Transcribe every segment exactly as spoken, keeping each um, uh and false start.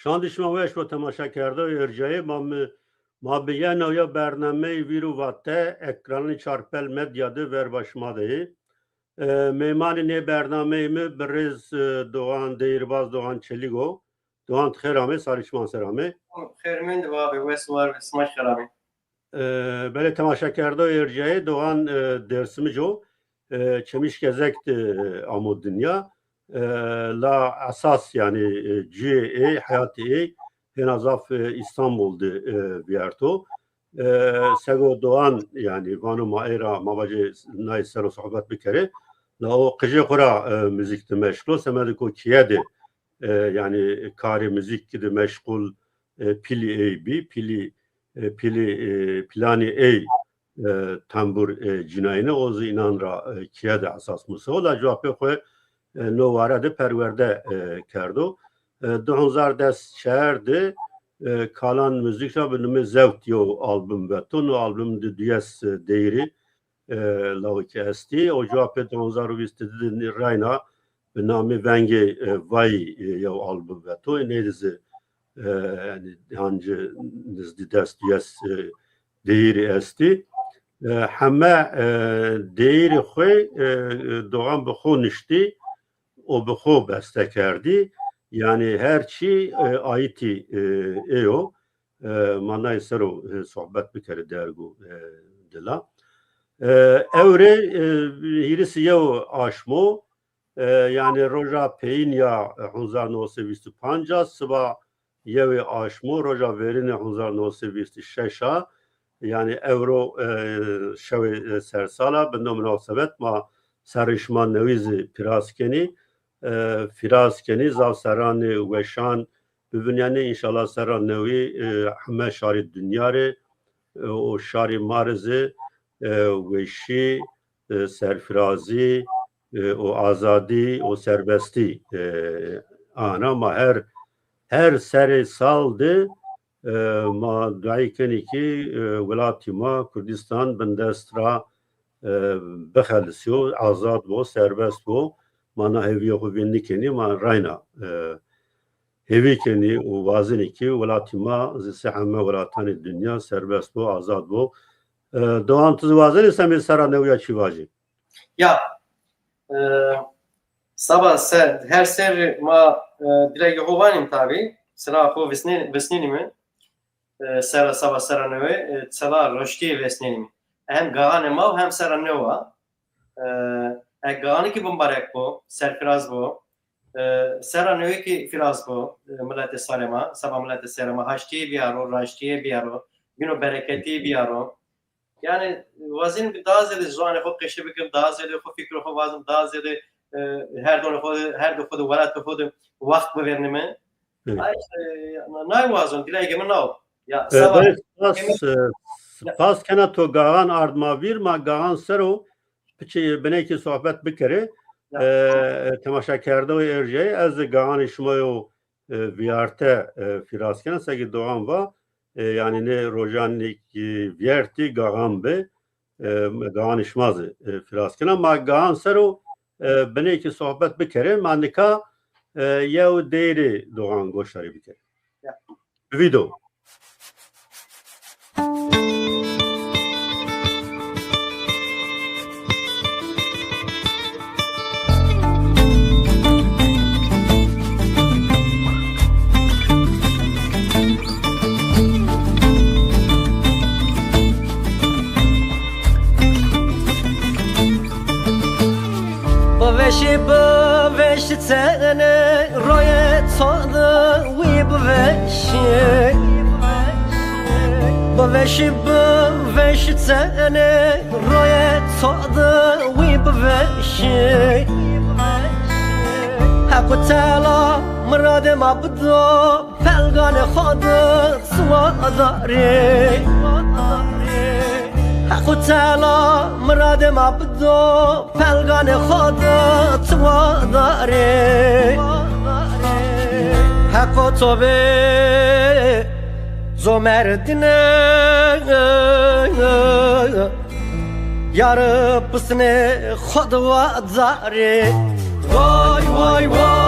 Çand şima weş bo temaşakerdoyê ercayê. Ma mi, ma bi yena ya bernameyê Vîr û Vate ekranê Çarpel Medya de verba şima de yê. E, mêmanê nê bernameyê mi birêz, e, Doğan, deyîrbaz Doğan Çelîg o. Doğan, ti xêr amê, sarê çiman ser amê. Xêr mendî, va bê, wes û war be, sima jî xêr amê. E, belê temaşakerdoyê ercayê, Doğan, e, Dêrsimij o, e, Çemîşgezek de, e, amo dinya. E, la esas, yanî, e, cuyê ey, heyatê ey hêna zaf, e, Îstanbul de, e, vîyerto. E, sego Doğan, yanî, vano ma ey ra, ma vacê nayê ser o sohbet bikerê. La o qijê xwu ra, e, muzîk de meşgul o, semedê ko keye de, e, yanî, karê muzîk de meşgul, e, pîlî ey bî, pîlî, e, pîlî, e, planî ey, e, tembur, e, cinayene, o zî înan ra, e, keye de esas museo. La cewabê xwu, e, no ware de perwerde, e, kerdo. E, di hezar des çar de, e, Kalan Muzîk ra bi numê Zewt yew album veto. No album de duyes, e, deyîrî, e, lawikî estî. O cewabê di hezar û vîst di de reyna bi namê Vengê, e, Vayî, e, yew album veto. Nê de zî, e, yanî, hancî nizdî des duyes, e, deyîrî estî. E, heme, e, deyîrê xwu, e, e, Doğan bi xo nuştî û bi xo beste kerdî. Yanî her çî, e, ayîtî, e, ey o. E, ma nayê ser o, e, sohbet bikerê derg û, e, dila. E, ewrê, e, hîris û yew aşmo, e, yanî roja peyîn ya, e, hezar new sey vîst û panc a, siba yewê aşmo, roja verîne hezar new sey vîst û şeş a, yanî ewro, e, şewê, e, sersal a, bi no munasebet ma serrê şima newî zî pîraz kenî, e, fîraz kenî, zaf serranê weşan bibin, yanî înşallah serra newî, e, heme şarê dinya rê, e, û şarê ma rê zî, e, weşî, e, serfirazî, e, û azadî û serbestî, e, ana. Ma her, her serê sal de, e, ma duayî kenî kî, e, welatî ma Kurdistan bindest ra, e, bixelisîyo, azad bo, serbest bo. Ma na hêvîyê xwu vînd nikenî, ma reyna, e, hêvî kenî û wazenî kî welatî ma zî sey heme welatanê dinya serbest bo, azad bo. E, Doğan, ti zî wazenî semê serra newî ya çî vajî? Ya, e, saba ser, her serrî ma, e, dilekê xo vanîm tabî, sira xo visnê-, visnînîme. E, serra saba serra newê, e, çela roştîyê vesnenîme. Hem gaxanê ma û hem serra new a. E, e, gaxanê kî bimbarek bo, serfiraz bo. E, serra newê kî firaz bo, e, miletê sarê ma, seba miletê serê ma haştîyê bîyaro, raştîyê bîyaro, bîno bereketî bîyaro. Yanî, wazên bi daha zêde ziwanê xo qeşî bikim, daha zêde xo fikrê xo vazim, daha zêde, e, herdonê xo de, herdê xo de, welatê xo de wext bivêrnime. Evet. Ay, e, nay wazon, dilekê mi na o. Ya, e, seba belê spas, e, spas kena to gaxan ard ma vîr, ma gaxan ser o piçê binekî sohbet bikerê. Ya. E, temaşakerdoyê ercayê, ez de gaxanê şima yo, e, vîyarte, e, fîraz kena, seke Doğan va, e, yanî nê rojanê kî vîyertî gaxan bi, e, gaxanê şima zî, e, fîraz kena. Ma gaxan ser o, e, binekî sohbet bikerê. Ma nika, e, yew deyrê Doğan goşdarî bikerê. Ya. Bi vî do. Biveşî, biveşî tenê royê to de wî biveşî. Biveşî, biveşî tenê royê to de wî biveşî. Heqo Teala miradê ma bido, pelganê xo de çiwa darê. Heqo Teala miradê ma bido, pelganê xo de çiwa darê. Heqo to bê comerdine, yare pisnê xo de wa darê. Vay, vay, vay.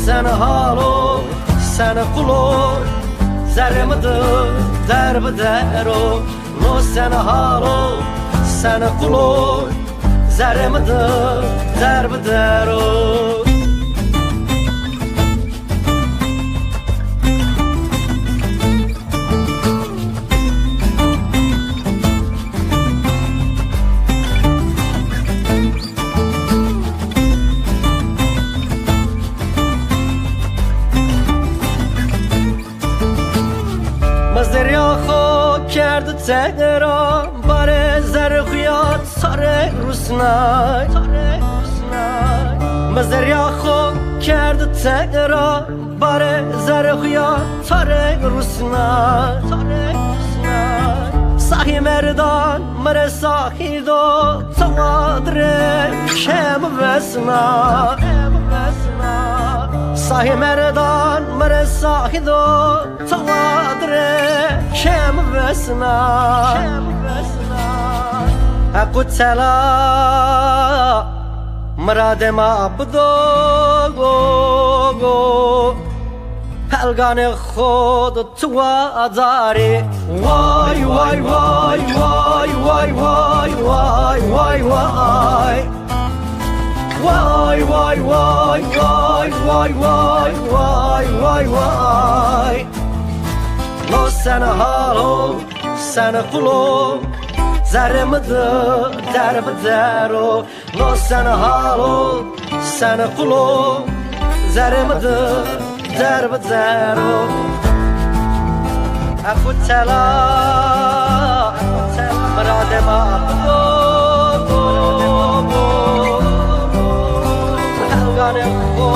Sen hal o, sen qul o, zerrê mi di der bi der o. No sen hal o, sen qul o, zerrê mi di der bi der o. Mi zerrîya xo kerd tera, barê zerrê xo ya tarê rusnay. Mi zerrîya xo kerd tera, barê zerrê xo ya tarê rusnay. Sahî merdan mi rê sahî do, tawa dire şem vesna. Sahî merdan mi rê sahî do, tawa dire şem vesna. Heq û tela miradê ma bido, go, go. Pelganê xo do tu wa adarî. Way, way, way, way. Way, way, way, way, way, way. Way, way, way, way, way, way, way, way, way. No sen hal o, sen qul o, zerrê mi di der bi der o. No sen hal o, sen qul o, zerrê mi di der bi der o. Heq û tela miradê ma bido, go, go, go. Pelganê xo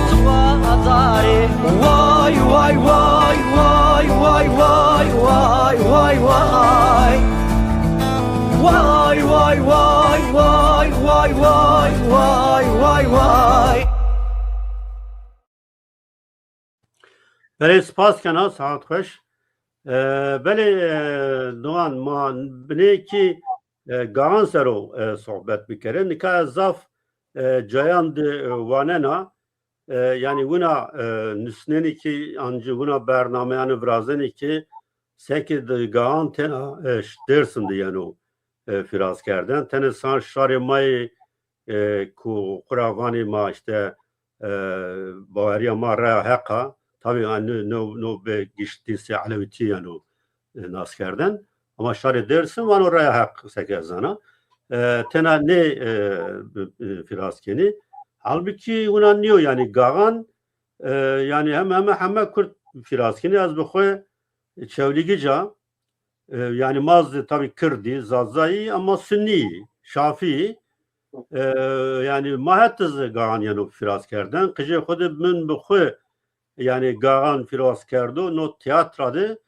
tu wa adarî. Way, way, way, way, way, way, way, way, way. Way, way, way, way, way, way, way, way, way. Belê, spas kena, saet xweş. E, belê, e, Doğan, ma binê kî, e, gaxan ser o, e, sohbet bikerê. Nika ez zaf, e, cayan de, e, wanena. E, yanî wina, e, nusnenî kî, ancî wina bernameyanê virazenî kî, seke di gaxan tena, e, ş-, Dêrsim de yeno, e, fîrazkerden. Tenê san şarê ma yê, e, ku xwu ra vanê ma îşte, e, bawerîya ma reya heq a. Tabî, a, no, no, no bi giştî sê elewîtî yeno, e, naskerden. Ama şarê Dêrsim vano reya heq seke ez zana. E, tena nê, e, bi, e, fîraz kenî. Halbukî wina nîyo, yanî gaxan, e, yanî heme, heme, heme kurd fîraz kenî. Ez bi xwu Çewlîgic a. E, yanî ma zî tabî kirdî, zazayî ama sunnî, şafî. E, yanî ma het zî gaxan yeno fîrazkerden. Qijê xwu de min bi xwu, yanî gaxan fîraz kerdo. No tîyatra de,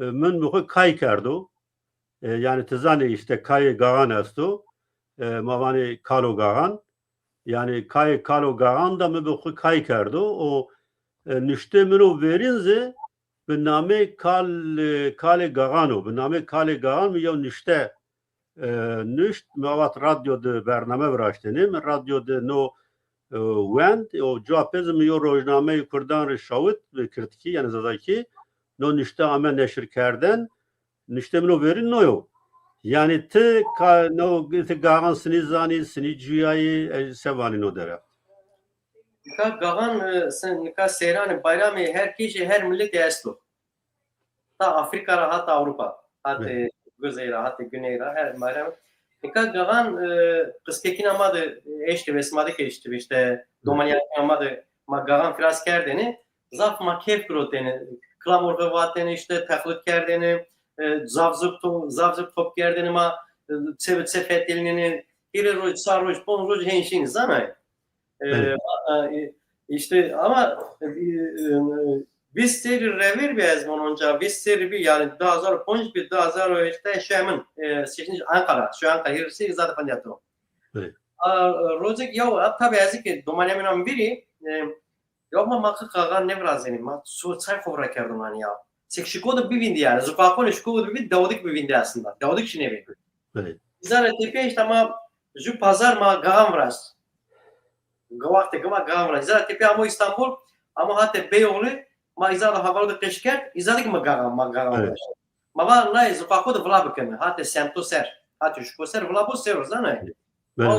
e, min bi xwu kay kerdo. E, yanî ti zanê îşte kayê gaxan esto. E, ma vanê kalo gaxan. Yanî kayê kalo gaxan da mi bi xwu kay kerdo. O, e, nuştê min o verîn zî bi namê kal-, e, kalê gaxan o. Bi namê kalê gaxan mi yew nuşte, e, nuşt. Mi avat radyo de bername viraştenê. Mi radyo de no, e, wend. O cuwa pê zî mi yew rojnameyê kurdan rê şawit bi kirdkî, yanî zazakî. No nuşte ame neşirkerden. Nuştê min o verî no yo. Yanî ti ka-, no, ti gaxan sinî zanî, sinî cuyayî, e, se vanî no dere? Nika gaxan, e, sen, nika seyranê bayramê her kî jî her miletî esto. Ta Afrîka ra hata Ewropa, hatê guzey ra, hatê guney ra, her bayram. Nika gaxan, e, qiskekîna ma de eştî, wesîma de kî eştî, îşte domanîyakîna ma de ma gaxan fîraz kerdêne. Zaf ma keyf girotêne. Klamurxî vatêne, îşte texlit kerdêne, e, zaf zuk to-, zaf zuk top kerdêne ma, e, çê bi çê fetelnêne. Hîrê roj, çar roj, ponc roj hên şînî, zanayê. E, Evet. a, e, îşte ama, e, e, vîst serrî revêr bî ez vûn onca, vîst serrî bî, yanî di hezar û ponc bî, di hezar û heşt şemin, e, seçinci Ankara, şu Ankara, hîrê serrî zaten fendiyato. Evet. A, rojek ya, a, tabî ez kî domanîya min a mi vîrî, e, Ya ma, ma qe gaxan nêvirazenî, ma so çay xo vira kerdo nanî ya. Sek şiko de bivîndî yanî. Zukaqonê şiko de bivîndî, dewadik bivîndî aslında. Dewadik şî nêvîndî. Evet. Îzara tepîya îşte ma ju pazar ma gaxan viraşt. Wextê giva gaxan viraşt. Îzara tepîya amo Îstanbul, Ama hate Beyoğlu, ma îza de heval de qeş kerd, îza de ki ma gaxan, ma gaxan Evet. viraşt. Ma va, nay, ziqaqo de vila bikeme. Hate semto ser, hate şuko ser, vila bo ser o, zanay. Belê, Ma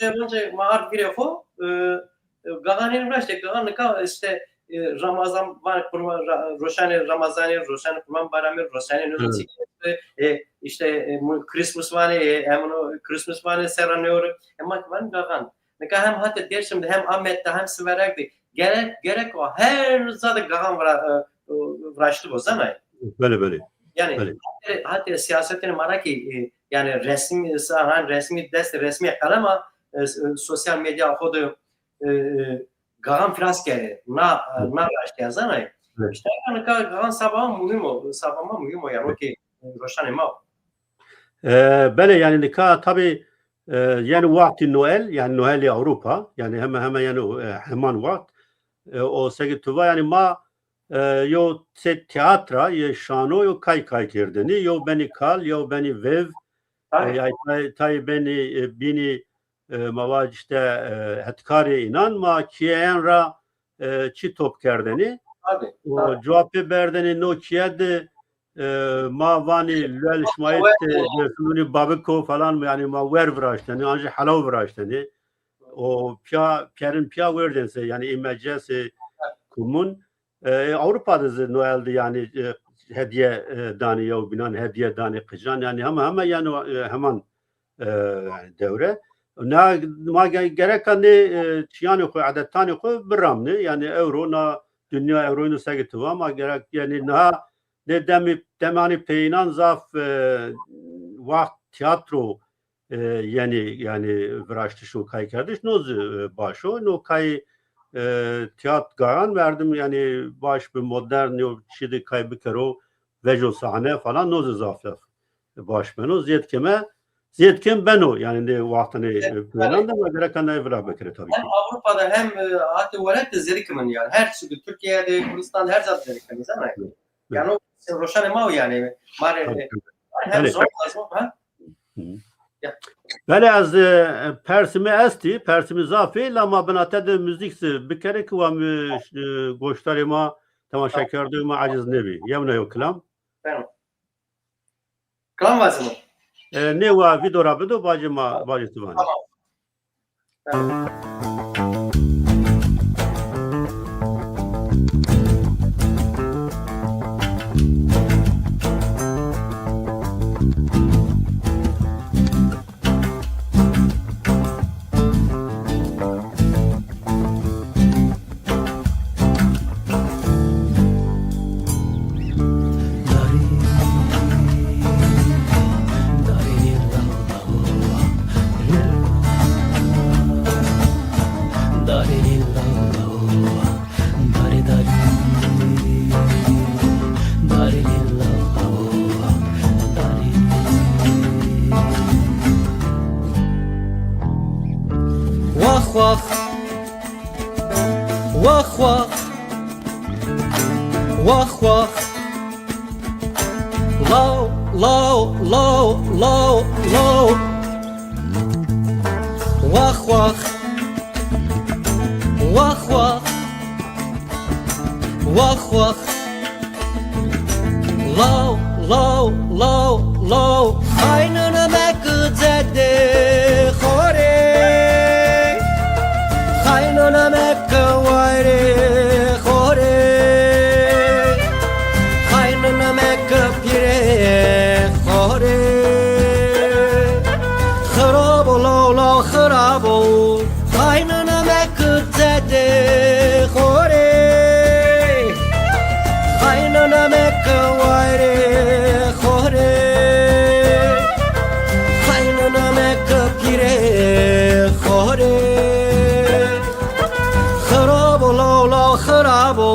belê. Onca ma ard vîrê xo, e, e, gaxanê viraşte, gaxan nika işte, e, Ramazan, van, kurban, ra-, roşanê Ramazanê, roşanê Kurban Bayramî, roşanê Newroz, Evet. e, işte, e, mu-, Christmas vanê, e, em no Christmas vanê, serra newro, e, ma ki van gaxan. Nika hem hate Dêrsim de, hem Amed de, hem Siverek de gerek, gerek o her ca de gaxan vira-, e, e, viraştibo, zanay. Belê, belê. Yani Belê. Hate, hate siyasetini ma ra ki, e, yani resmî, sa-, han resmî dest, resmî qelema, e, s-, e, sosyal medya xo de, e, e, gaxan firas kerê, na, e, Evet. na raştîya, zanay. Evet. İşte yani ka-, gaxan saba ma muhîm o, saba ma muhîm o yani, Evet. o ki, e, roşanê ma o. E, belê, yani nika tabi, e, yani wextî Noel, yani Noelê Ewropa, yani heme heme yani, e, heman wext, e, o seki tu va yani ma, e, yo se teatra, ye şano, yo kay kay kerdeni, yo beni kal, yo beni vev, e, Tabii. yani tay, tay beni, e, bini, e, ma vaj işte, e, hetkarê inan ma kiye en ra, e, çi top kerdeni. Tabii, O tabii. cevapê berdeni no kiye de, e, ma vani lüel şmayit, e, Dêrsimuni babiko falan, yani ma wer viraşteni, anji helaw viraşteni. O piya, pyerin piya werdên se, yani imece se kumun. E, Avrupa de zi Noel de yani, e, hediye, e, dani yew binan, hediye dani qican, yani hema hema yani, e, heman, e, yani dewre. Na, ma ge-, gereka nê, e, çiyanê xo, edetanê xo biramnê. Yani ewro na dinya ewro ino segi tuva ma gerek yani na nê demî, demanî peyînan zaf, e, wext tiyatro, e, yenî yani viraştiş û kaykerdiş no zi, e, baş o. No kay, e, tiyat garan merdim yani baş bi modern yo çi de kay bikero, vejo sahne falan no zi zaf zaf baş beno. Zêd keme, zêd kêm beno, yani nê wextanê, Evet, e, peyînan de ma gereka nay vila bikire tabii ki. Hem Avrupa'da hem, e, hatta welette zêde kimin yani. Her şey, Türkiye'de, Kurdistan, her zaman zêde kimin, değil mi? Evet. Yani o, sen roşanê ma o yani. Mare, Tabii, e, tabii. hem Belê. zor lazım, ha? Hı. Ya. Belê ez, e, persimi estî, persimi zafî, la ma binate de muzîk zi bikerê ki wa mi, e, goşdarê ma, temaşekerdoyê ma eciz nêbî. Yewna yew kilam. Tamam. Kilam vazimo. E, nê wa vîdeo ra bido, bacê ma, bacê ti vanê. Tamam. Tamam. Wax wax. Wax wax. Wax wax. Law, law, law, law, law. Wax wax. Wax wax. Wax wax. Law, law, law, law. Xaynina meke cedê xo rê. Xaynina meke wayirê xo rê. Xaynina meke pîrê xo rê. Xirabo law law xirabo. Xaynina meke cedê xo rê. Xaynina meke wayirê xo rê. Xaynina meke pîrê xo rê. Xirabo law law xirabo.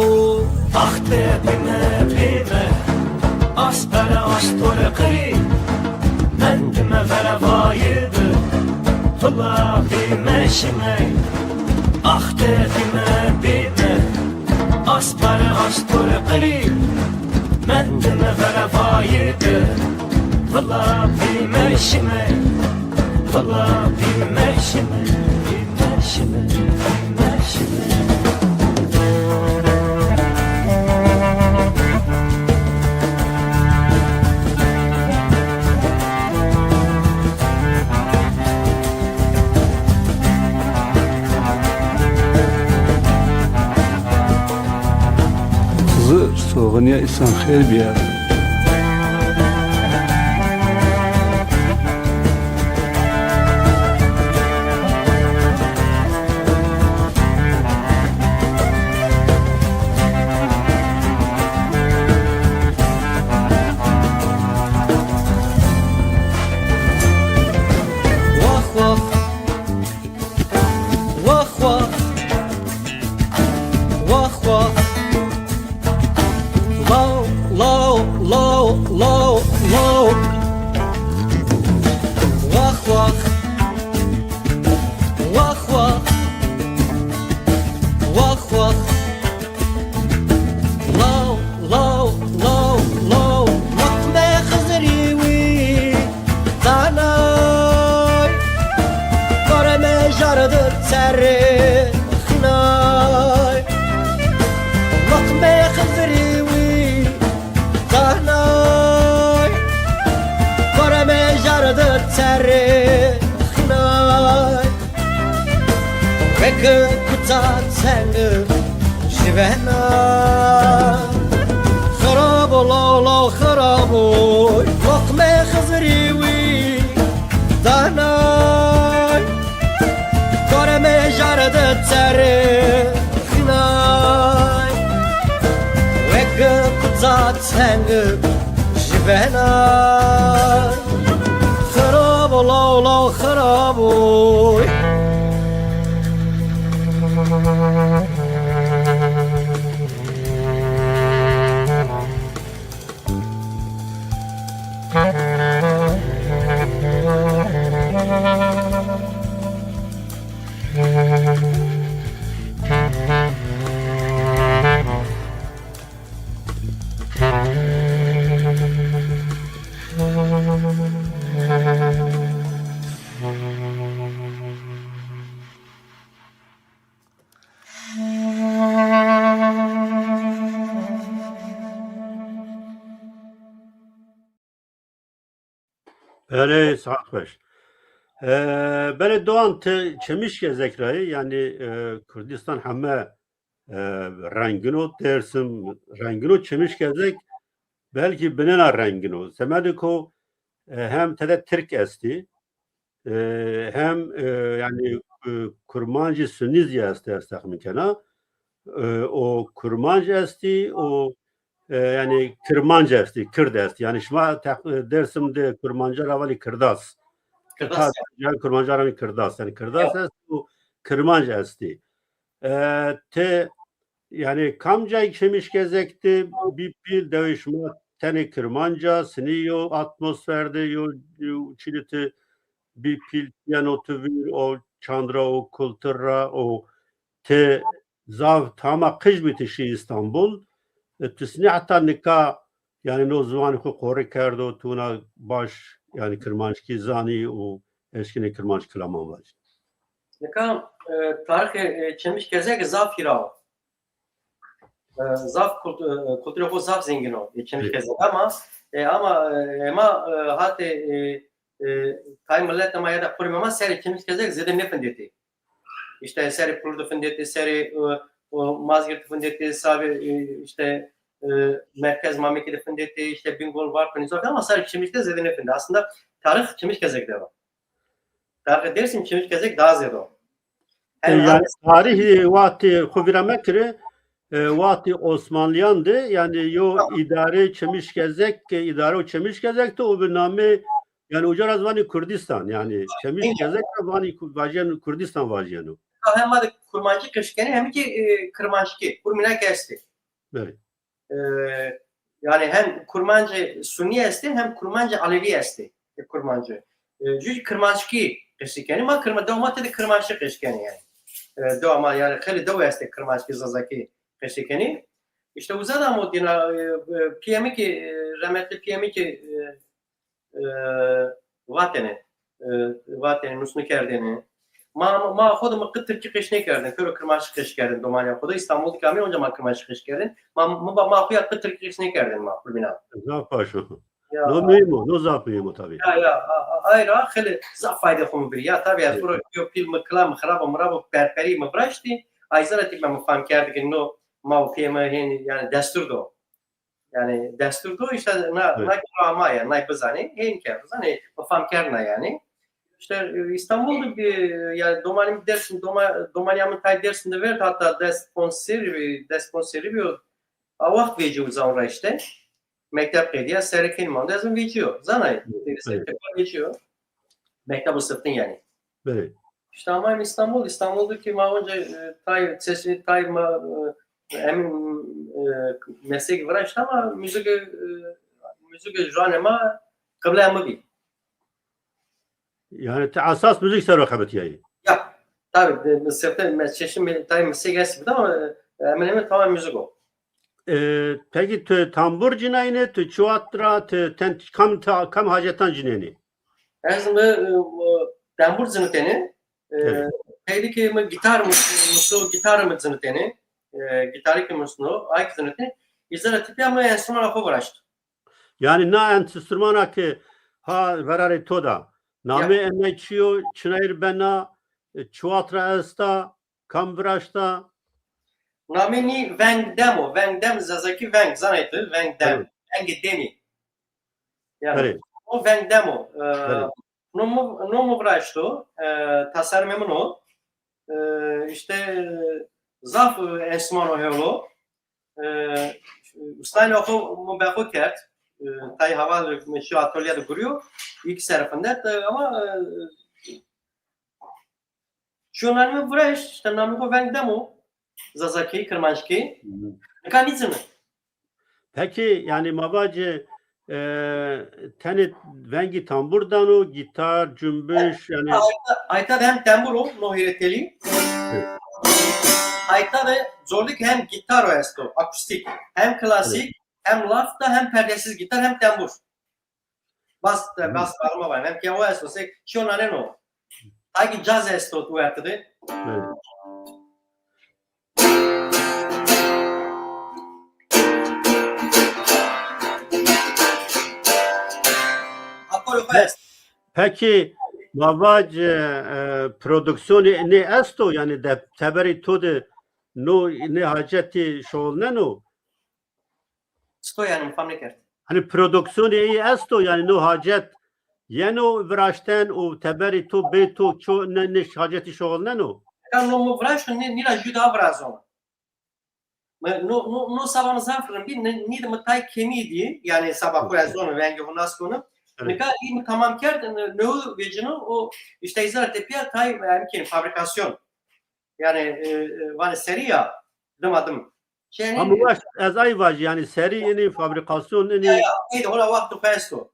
Axte bîme bîme, aspere astorê qirî, mendime verevayî de, vila bîme şîme. Axte bîme bîme, aspere astorê qirî, mendime verevayî de, vila bîme şîme, vila bîme şîme, bîme şîme, bîme şîme. Dinya îsan xêr bîya. Wax wax. Wax wax. Wax wax. Law, law, law, law, law. Wax wax. Wax wax. Wax wax. Law, law, law, law. Muqme Xizirî wî danay. Kare mejar di serê xinay. Muqme Xizirî wî danay. Kare mejar di serê xinay. Weke kuta teng jivena. Xirabo law law xirabo. Muqme Xizirî wî danay. Kare mejar di serê xinay. Weke kuta teng jivena. Xirabo law law xirabo. Belê, saet xweş. E, belê, doan ti Çemişgezek ra yî, yanî, e, Kurdistan heme, e, rengin o, Dêrsim rengin o, Çemişgezek belkî binena rengin o. Semedê ko, e, hem tede Tirk estî, e, hem, e, yanî, e, Kurmancî Sunî zî estî, ez texmîn kena. E, o Kurmanc estî, o, e, yanî Kirmanc estî, Kird estî. Yanî şima teq-, e, Dêrsim de Kurmanca ra vanî Kirdas. Kirdas. Ha, yanî Kurmanca ra vanî Kirdas. Yanî Kirdas estî, o Kirmanc estî. E, ti, yanî, kamcay Çemişgezek de bî pîl, dewê şima tenê Kirmanc a, sinî yo atmosfer de yo, yo çî de ti bî pîl yeno tu vîr, o çand ra, o kultur ra, o ti zaf tama qij bî ti şî Îstanbul. E, tu sinî heta nika, yanî, no ziwanê xwu qori kerdo, tu wina baş, yanî, Kirmanckî zanî û eşkenê Kirmanc kilaman vajî. Nika, e, tarîxê, e, Çemişgezek zaf hîra o. E, zaf kult-, e, kulturê xo zaf zengin o, e, Çemişgezek ama, e, ama, e, ema, e, hatê, e, e, tayê miletê ma ya da qurmê ma serê Çemişgezek zêde nêfindetê. Îşte serê Pulur de findetê, serê, e, o, Mazgirt de findetê, savê, e, îşte, e, merkez Mamekî de findetê, îşte Bingöl, Varto, nîzo ama serê Çemişgezek zêde nêfindetê. Aslında tarîx Çemişgezek der o. Tarîxê Dêrsim Çemişgezek daha zêde o. E, yanî tarîxê wextê xo vîra mekirê, e, wextê Osmanlîyan de, yanî yo îdare Çemişgezek, e, îdare û Çemişgezek de o bi namê, yanî uca ra zî vanî Kurdistan, yanî Çemişgezek ra vanî Ku-, vajîyeno, Kurdistan vajîyeno. Ha, hem ma de Kurmancî qesî kenê, hem kî, e, Kirmanckî, Kurminak estê. Belê. E, yanî hem Kurmancê Sunî estê, hem Kurmancê Elewî estê. E, Kurmancê. E, jû jî Kirmanckî qesî kenê. Ma Kirma-, dewa ma tede Kirmanckî qesî kenê yanî. E, dewa ma yanî xeylê dew estê Kirmanckî, Zazakî qesî kenê. Îşte uza da amo dîna, e, e, pîyê mi kî, e, remetlî pîyê mi kî, e, e, vatêne, e, vatêne, nusnî kerdêne. Ma, ma xo de mi qe tirkî qesî nêkerdên, pêro kirmanckî qesî kerdên, domanîya xo de Îstanbul de ke amê, onca ma kirmanckî qesî kerdên. Ma, mi ba, ma xo ya qe tirkî qesî nêkerdên ma, Kurbîna. Zaf baş o. Ya. No muhîm o, no zaf muhîm o tabî. Ya, ya, a, a, ay ra xeylê zaf faydê xo mi birî. Ya tabî ez, evet, piro yo pîl mi, kila mi, xirab o, mirab o, perperî mi viraştî. Ay zana tî mi fam kerd ke no ma û pîyê mi hên, yanî destûr do. Yanî destûr do îşte na, Evet. na kî ra ma yanî, nay bizanê, hên kerdo, zanê, mi fam kerdna yanî. Îşte, e, Îstanbul de bir, yanî domanî mi Dêrsim, doma-, domanîya mi tay Dêrsim de vêrd, hatta des ponc serrî, des ponc serrî bîyo. A waxt vecîyo uza ra îşte. Mekteb qedîya, serê kenî mando, ez vecîyo. Zanay, Evet. vecîyo. Mekteb û siftin yanî. Evet. Îşte ama Îstanbul, Îstanbul de kî ma onca, e, tay, çeşî tay ma, e, em, e, meslek viraşt ama müzik, e, müzik juanê ma qibleya mi bî. Yanî ti esas muzîk ser o xebitîyayî? Ya, tabî, de, de, sifte, me, çeşit me, tabî muzîk est bide ama, e, hemen hemen tamam muzîk o. E, peki tu tambur cinayîne, tu çuwat ra, tu ten, kam, ta, kam hacetan cinenî? Ez mi, e, e, tambur cinitêne, e, Evet. peydi ki mi gitar mi, mi so gitar mi cinitêne, e, gitarî ki mi sino, ay ki cinitêne, îzara tipîya mi enstrumana xo viraşt. Yanî na enstrumana ke ha verarê to da, namê Ya. enay çi yo, çinayîr bena, e, çi wext ra esta, kam viraşta? Namê nî veng dem o. Veng dem, zazakî veng, zanay tu, veng dem. Evet. Vengê demî. Yanî Evet. o veng dem o. E, Evet. no mi, no mi viraşto, e, tasarımê min o. E, îşte, e, zaf, e, enstrumano hewlo. E, ustayê xo mi be xo kerd. E, tay heval mi şîyo atolye de gurîyo. Îlk serifinde, e, ama, e, şîyo nanê mi viraşt, îşte namê xo veng dem o. Zazakî, kirmanckî. Hı hı. Nika nîcine. Peki, yanî ma vacî, e, tenê vengî tambur dano, gitar, cumbiş, yanî Ayta, ayta de hem tembur o, no hîrê telî. Evet. Ayta de zorluk hem gitar o esto, akustîk, hem klasîk, Evet. hem lafta, hem perdesiz gitar, hem tembur. Bas, Hı. bas parma var. Hem ki o esto, se, şîyo naneno. Sanki caz esto tu werte de. Evet. Akor Pe- fest. Peki, ma vac, e, e, produksiyonê nê esto, yanî de teberê to de no nê hacetî şoxulneno? Çito yanî, mi fam nêkerd. Hanî produksiyonê ey esto, yanî no hacet yeno viraşten û teberê to bê to ço ne, nê hacetî şoxulneno? Eka no mi viraşto, nê, nî ra jû daha virazona. Mi, no, no, no seba mi zaf rind bî, nî, nî de mi tay kemî dî, yanî seba xo ez zono, vengê xo nas kono. Evet. Nika î mi tamam kerd, n-, no vecîno, o îşte îzara tepîya tay, yanî ki fabrikasyon. Yanî, e, e, vanê serî ya, dima dim. Yanî, ama waşt ez ay vajî, yanî serî inî fabrikasyon inî. Ya, ya, ey de hona waxtê xo esto.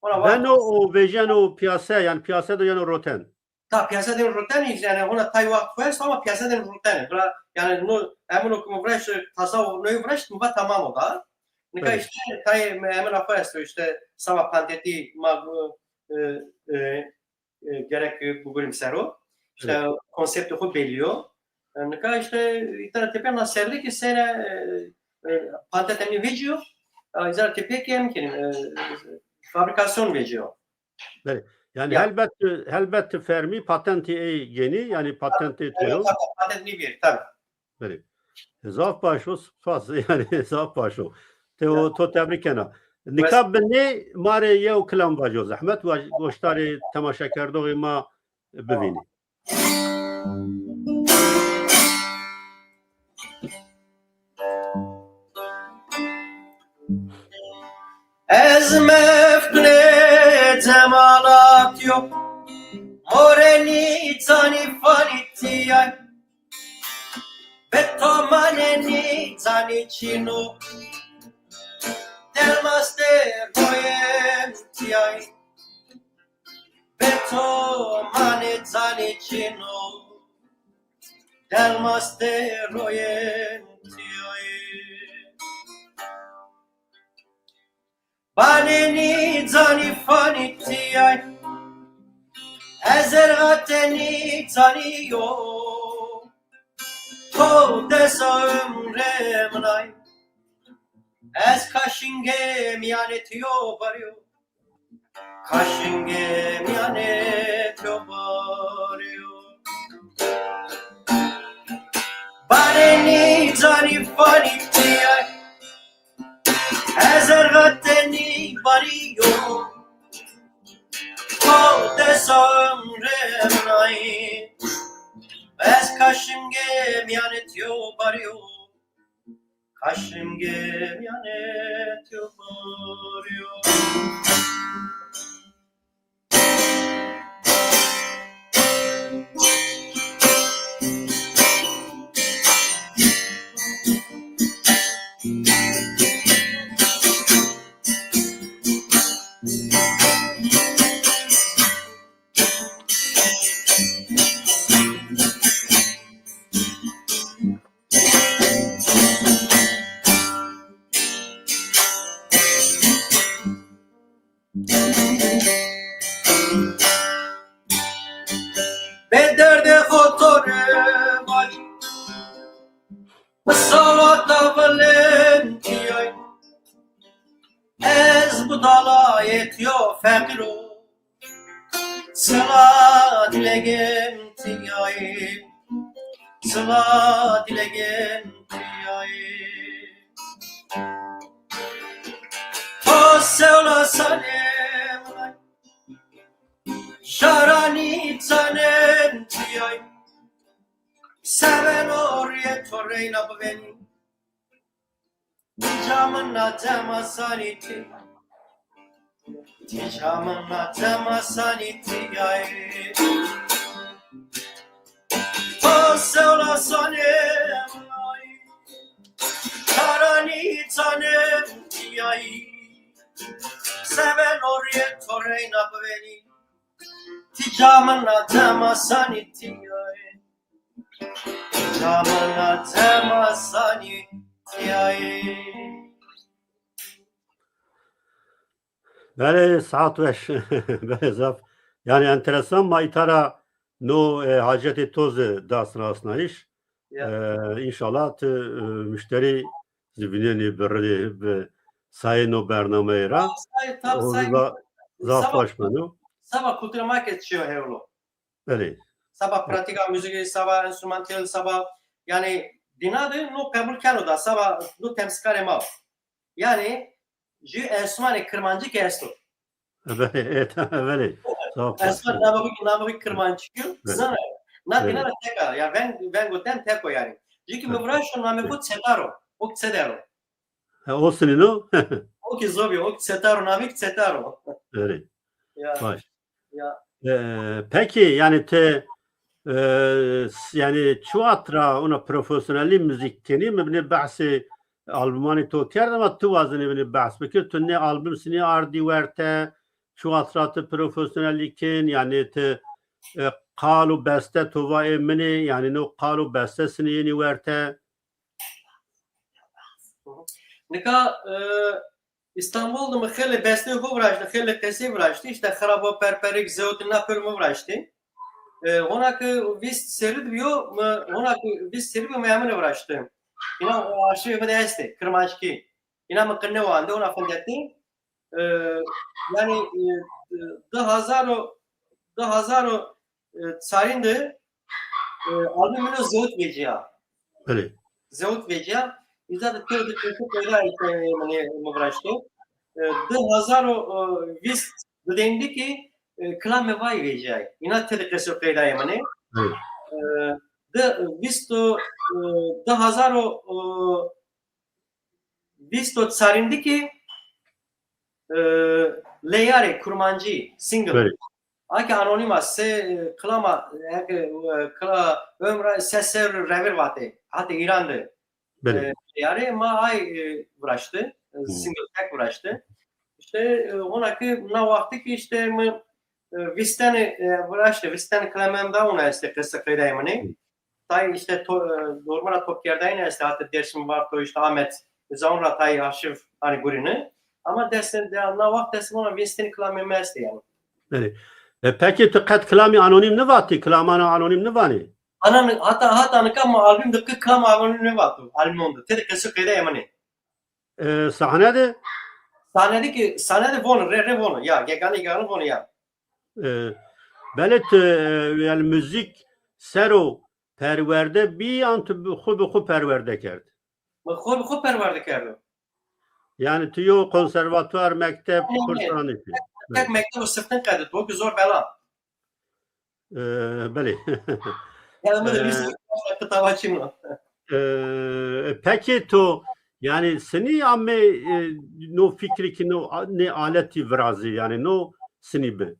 Hona waxt Beno û vejeno piyase, yanî piyase de yeno roten. Ta piyase de roten, yanî hona tay waxt xo esto ama piyase de roten. Bira, yanî no, emin o ki mi viraşt, tasavvur noyî viraşt, mi va tamam o da. Nika Evet. îşte tay emin xo esto, îşte seba pantetî ma bu, e, e, e, gerek bigurîm ser o. Îşte Evet. konseptê xo bellî yo. E, nika îşte îta ra tepîya na serrî ki seyre, e, e, pantet enî vecîyo. E, îzara tepîya ki em kenî, e, fabrikasyon vecîyo. Belê. Yanî Ya. helbet, helbet fermî patentê ey genî, yanî patentê to yo. Tabii, patent nî vîr, tabii. Belê. Zaf baş o, spas. Yanî zaf baş o. Te o, Ya. to tebrîk kena. Nika bi nê ma rê yew kilam vaco. Zehmet vac, goştarê temaşekerdoxê ma bivînê. Ez meftunê cemalat yo, morê nîzanî fanî tîyay. Ve to manê nîzanî çin o, delmastê royên tîyay. Ve to manê zanî çin o, delmastê royên tîyay. Banê nîzanî fanî tîyay, ez erxatê nîzanî yo. To desa umrê min ay, ez kaşingê mîyanê tîyo barî yo. Kaşingê mîyanê tîyo barî yo. Banê nîzanî fanî tîyay, Ez erxetenî barîyo, to desa ömrê min ay. Ez kaşimgê mîyanê tiyo barîyo, kaşimgê mîyanê tiyo barîyo. Bê derdê xo to rê vaj, bi sawata vilên tîyay. Ez bi dalayê tiyo feqîr o, sila dilê gen tîyay, sila dilê gen tîyay. To sewla sanê min ay, şaranî canên tîyay. Seveno rîyê to reyna bivênî. Ti ca min na cema sanî tî. Ti ca min na cema sanî tîyay. To sewla sanê min ay, şaranî canên tîyay. Seveno rîyê to reyna bivênî. Ti ca min na cema sanî tîyay. Ti ca min na cema sanî tîyay. Belê, saet weş. Belê, zaf. Yanî enteresan, ma îta ra no, e, hacetê to zî da sinasnayîş. Ya. E, înşallah ti, e, muşterî zî vînenî bi ridê, bi sayê no bernameyê ra. Tab say, tab say. O zî za-, zaf baş beno. Seba kultura ma ke çîyo hewlo. Belê. Seba pratîka muzîkî, seba enstrümantal, seba, yanî dîna de no qebul keno da, seba no temsîlkarê ma. Yanî jü enstrümanê kirmancî ke esto. Belê, evet, belê. Sağ ol. Enstrüman navê xo, navê xo kirmancî yo, zana. Na dîna ra tek a, ya veng, vengo den tek o yanî. Jü ki mi viraşto namê xo Çetar o. O ki Çetar o. Ha, o sinîno? O ki zobî, o ki Çetar o, namê ki Çetar o. Belê. Ya. Baş. Ya. E, peki, yanî ti, e, s-, yanî çi wext ra ona profesyonelî muzîk kenî? Mi binê behsê albûmanê to kerd ama ti wazenê binê behs bikir. Tu nê albûm sinî ardî werte, çi wext ra ti profesyonelî ken, yanî ti, e, qal û beste to va ê min ê, yanî no qal û beste sinî yenî werte? Nika, e, Îstanbul de mi xeylê besteyê xo viraştî, xeylê qesey viraştî. Îşte xirabo perperik, zewtî na pêro mi viraştî. E, hona ke vîst serrî de bîyo, mi, hona ke vîst serrî bîyo mi emine viraştî. Îna arşîvê mi de estê, kirmanckî. Îna mi qine wande, hona findetî. E, yanî, e, di hezar û, di hezar û, e, çarîn de, e, albûmê mi no zewt vecîya. Belê. Zewt vecîya. Îza de pêro de çeşit peyda, îşte, yanî, mi viraşto. E, di hezar û, e, vîst didên de kî, e, kilamê vay vecîyay. Îna tede qeso qeydayê min ê. Belê. E, di, vîst û, e, di hezar û, e, vîst û çarîn de kî, e, Leyarê Kurmancî, single. Belê. Ake anonîm a, sê, e, kilama, eke, e, kila, ömra se serr revir vatê. Hatê Îran de. Belê. E, Leyarê ma ay, e, viraştî, e, single tek viraştî. Îşte, e, hona ke na wextî kî îşte mi, e, vîst tenî, e, viraştî, vîst tenî kilamê mi da, hona estê qeso qeydayê min ê. Tay îşte to-, e, dormî ra topkerdayîne estê, hatê Dêrsim, Varto, îşte Amed. Zaun ra tay arşîv hanî gurîne. Ama destê, de, na wext destê mi ra vîst tenî kilamê mi estê yanî. Belê. E, pekî ti qet kilamî anonîm nivatî? Kilamana anonîm nivanî? Ana, hata, hata nika ma albûm de qe kilam anonîm nivato. Albûm de. Tede qeso qeydayê min ê. E, sahne de? Sahne de kî, sahne de vono, rê, rê vono. Ya, gegane, gegane vono ya. E, belê ti, e, yanî muzîk ser o perwerde bî, an tu bi xwu, bi xwu perwerde kerd? Mi xwu bi xwu perwerde kerdo. Yani tu yo konservatuar, mekteb, kurs falan yapıyor. Tek mekteb û siftin qedit, o ki zor bela. Ee, belê. Yani mi de Ee, müzik kitaba çin o. Ee, peki tu yani sinî ame, e, no fikri ki no a- ne aleti virazî yani no sinî bi.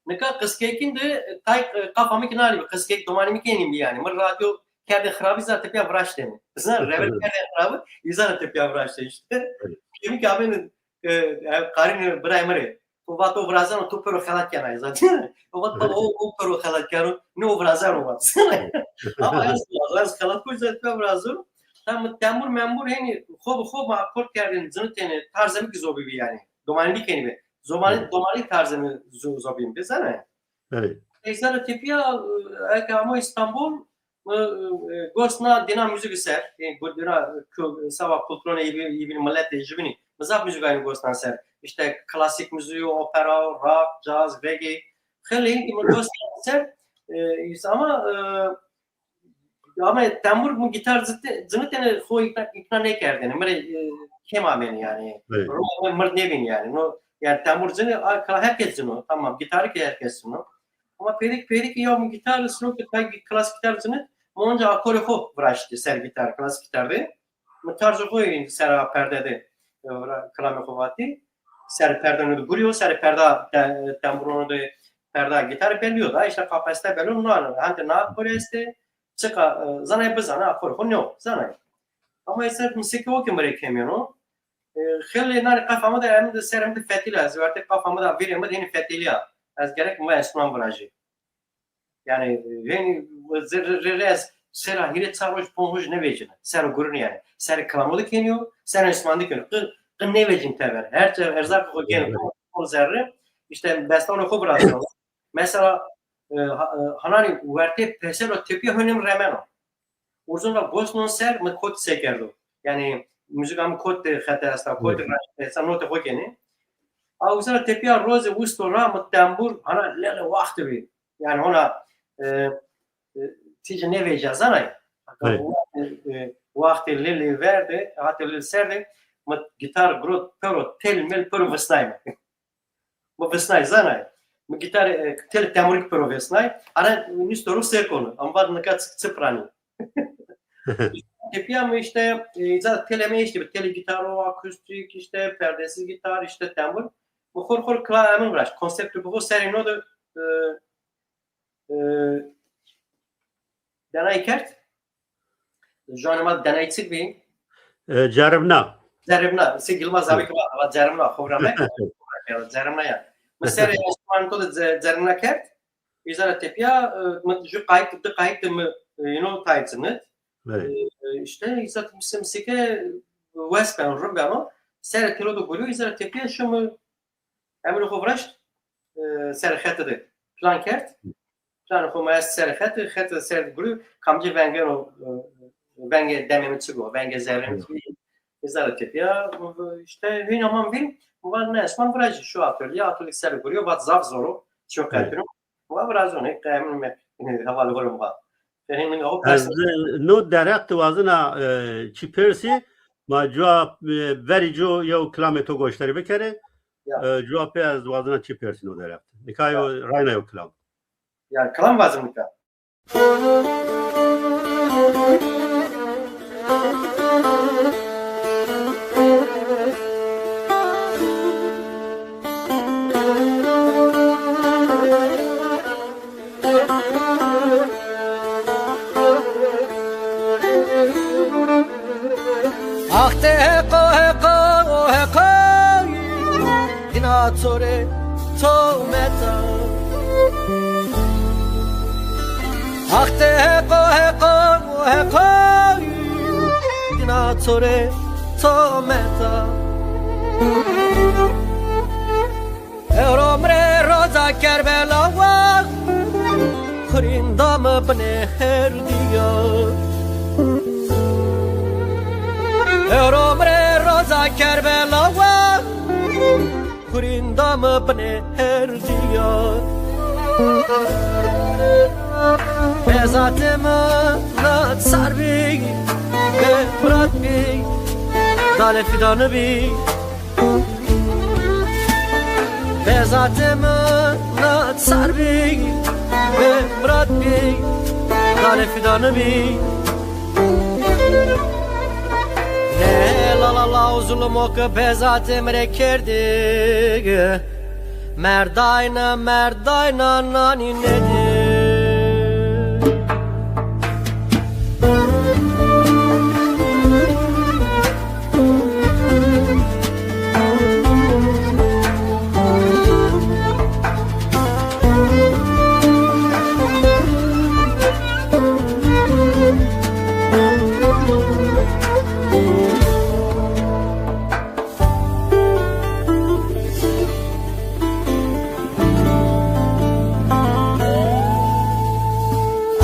Nika qiskekîn de tay, e, qafa mi ki nanî bi, qiskek domanî mi kenî bi yani. Mi radyo kerdê xirabî zan tepya viraştêne. Zan rewet kerdê xirabî, îzana tepya viraştê işte. Kemî ki amêne, e, e, qarînê birayê mi rê. O vat o virazeno to pêro xelat kena zaten. O vat baba o, o pêro xelat keno, ne o virazeno vat. Ama ez virazeno, ez xelat koy zaten virazeno. Tam mi temur memur heni xo bi xo ma akord kerdin, cinitêne, tarzê mi ki zobî bi yani. Domanî kenî bi. Zomanî, domanî tarzê mi zo-, zobîn bi zana. Evet. Ey zana tepya, e, eke amo İstanbul, mi, e, gos na dîna muzîkî ser, e, gu-, dîna ku-, sava kulturone yî bî-, yî bîn miletê jibînî. Mi zaf muzîkayî gos na ser. İşte klasik muzîk, opera, rock, caz, reggae. Xeylê hîn ki mi gos na ser, e, ama, e, ama tembur mi gitar zite-, cinitêne xo îkna, îkna nêkerdêne. Mi rê, e, kêm amêne yani. Evet. Ro-, mi mird nêbîn yani. No, yani tembur cinî, a, kala herkes cino. Tamam, gitarî ki herkes cino. Ama pêrik pêrik ya mi gitar sino ki tay klasik gitar cinit, mi onca akorê xo viraştî ser gitar, klasik gitar de. Mi tarzê xo yê ser a perde de, e, vira-, kilamê xo vatî. Ser perde no de gurî yo, ser perda te-, temburonu de perda gitar belî yo da, işte kapasite belî yo, no, hende na akor estê, çiqa, e, zanay bizana, akorê xo neo, zanay. Ama eser musîkî o ki mi rê kemêno. E, xeylê nanî qafa mi de em de ser em de fetelîya. Ez wertê qafa mi de vîrê mi de hênî fetelîya. Ez gerek mi enstrüman virajî. Yani, e, hênî zerre, rê, rê ez sera hîrê çar roj, ponc roj nêvecîne. Ser o gurunî yani. Ser kilamo de kenîyo, ser enstrüman de kenîyo. Qi, qi nêvecîn tever. Her çi erzaq xo kenî, evet, pon zerre. İşte bestano xo virazîno. Mesela, e, ha-, e, hananî wertê pesero tepîya hênî mi remeno. Urzon ra gos non ser, mi kot sekerdo. Yani, muzîka mi kot de xete esta, kot de, evet, raşt esta, notê xo kenê. A uza ra tepîya roze usto ra mi tembur, hana lele waxtî bî. Yani, hona, e, e, tîjî nêvecîya zanay. Evet. E, e, waxtê lele ver de, hatê lele ser de, mi gitar girot, pêro tel mel pêro visnay mi. Mi visnay, zanay. Mi gitar, e, tel temurî pêro visnay. Ara nîsto ro sêr kono. Ama vat nika çi, çi piranî. Tepîya mi işte, e, îca telê mi eştî bi. Telê gitaro, akustîk, işte perdesiz gitar, işte tembur. Mi xor xor kila emin viraşt. Konseptê bi xo serê no de, e, e, denay kerd. Juanê ma denay çik bî? E, ceribna. Ceribna. Sê Gilmaz abi ki va, va ceribna, xo viramek. Ceribna ya. Mi serê enstrümanto de ce-, ceribna kerd. Îza ra tepîya, e, mi ju qayît, di qayît de mi, e, ino tay cinit. Evet. E, işte, îza mi se-, musîke wes beno, rind beno. Serê telo de gurîyo, îza ra tepîya şo mi Emrê xo viraşt, e, serê xete de plan kerd. Planê xo ma est serê xete, xete ser de gurî, kamcî vengeno, e, vengê demê mi çik o, vengê zerrê mi çik o. Îza ra tepîya, işte, hîna ma vîr, va ne, ez ma virajî, şo atölye, atölye ser de gurîyo, vat zaf zor o, çiyo qelpîno. Va virazon, hê qe emrê mi, hevalê xo rê mi va. Fehîmîn o. Ez, e, no dereq de wazena, e, çî persî, ma cuwa, e, verî cu yew kilamê to goşdarî bikerê. Ya. E, cuwa pê ez wazena çî persî no dereq de. Nika yew rayna yew kilam. Ya, kilam vazim nika. Ax de heqo, heqo, o heqo, dina çorê to meta. Ax de heqo, heqo, o heqo, dina çorê to meta. Ewro mi rê roza Kerbela wa, xurînda mi binê herdîya. Ewro mi rê roza Kerbela wa, xurînda mi binê herdîya. Bezatê mi na sar bî, bê mirat bî, dalê fîdanî bî. Bezatê mi na çar bî, bê mirad bî, dale fîdanî bî. Ne la la la o zulmo ke bezatê mi rê kerdî. Merdayna, merdayna nanî nêdî.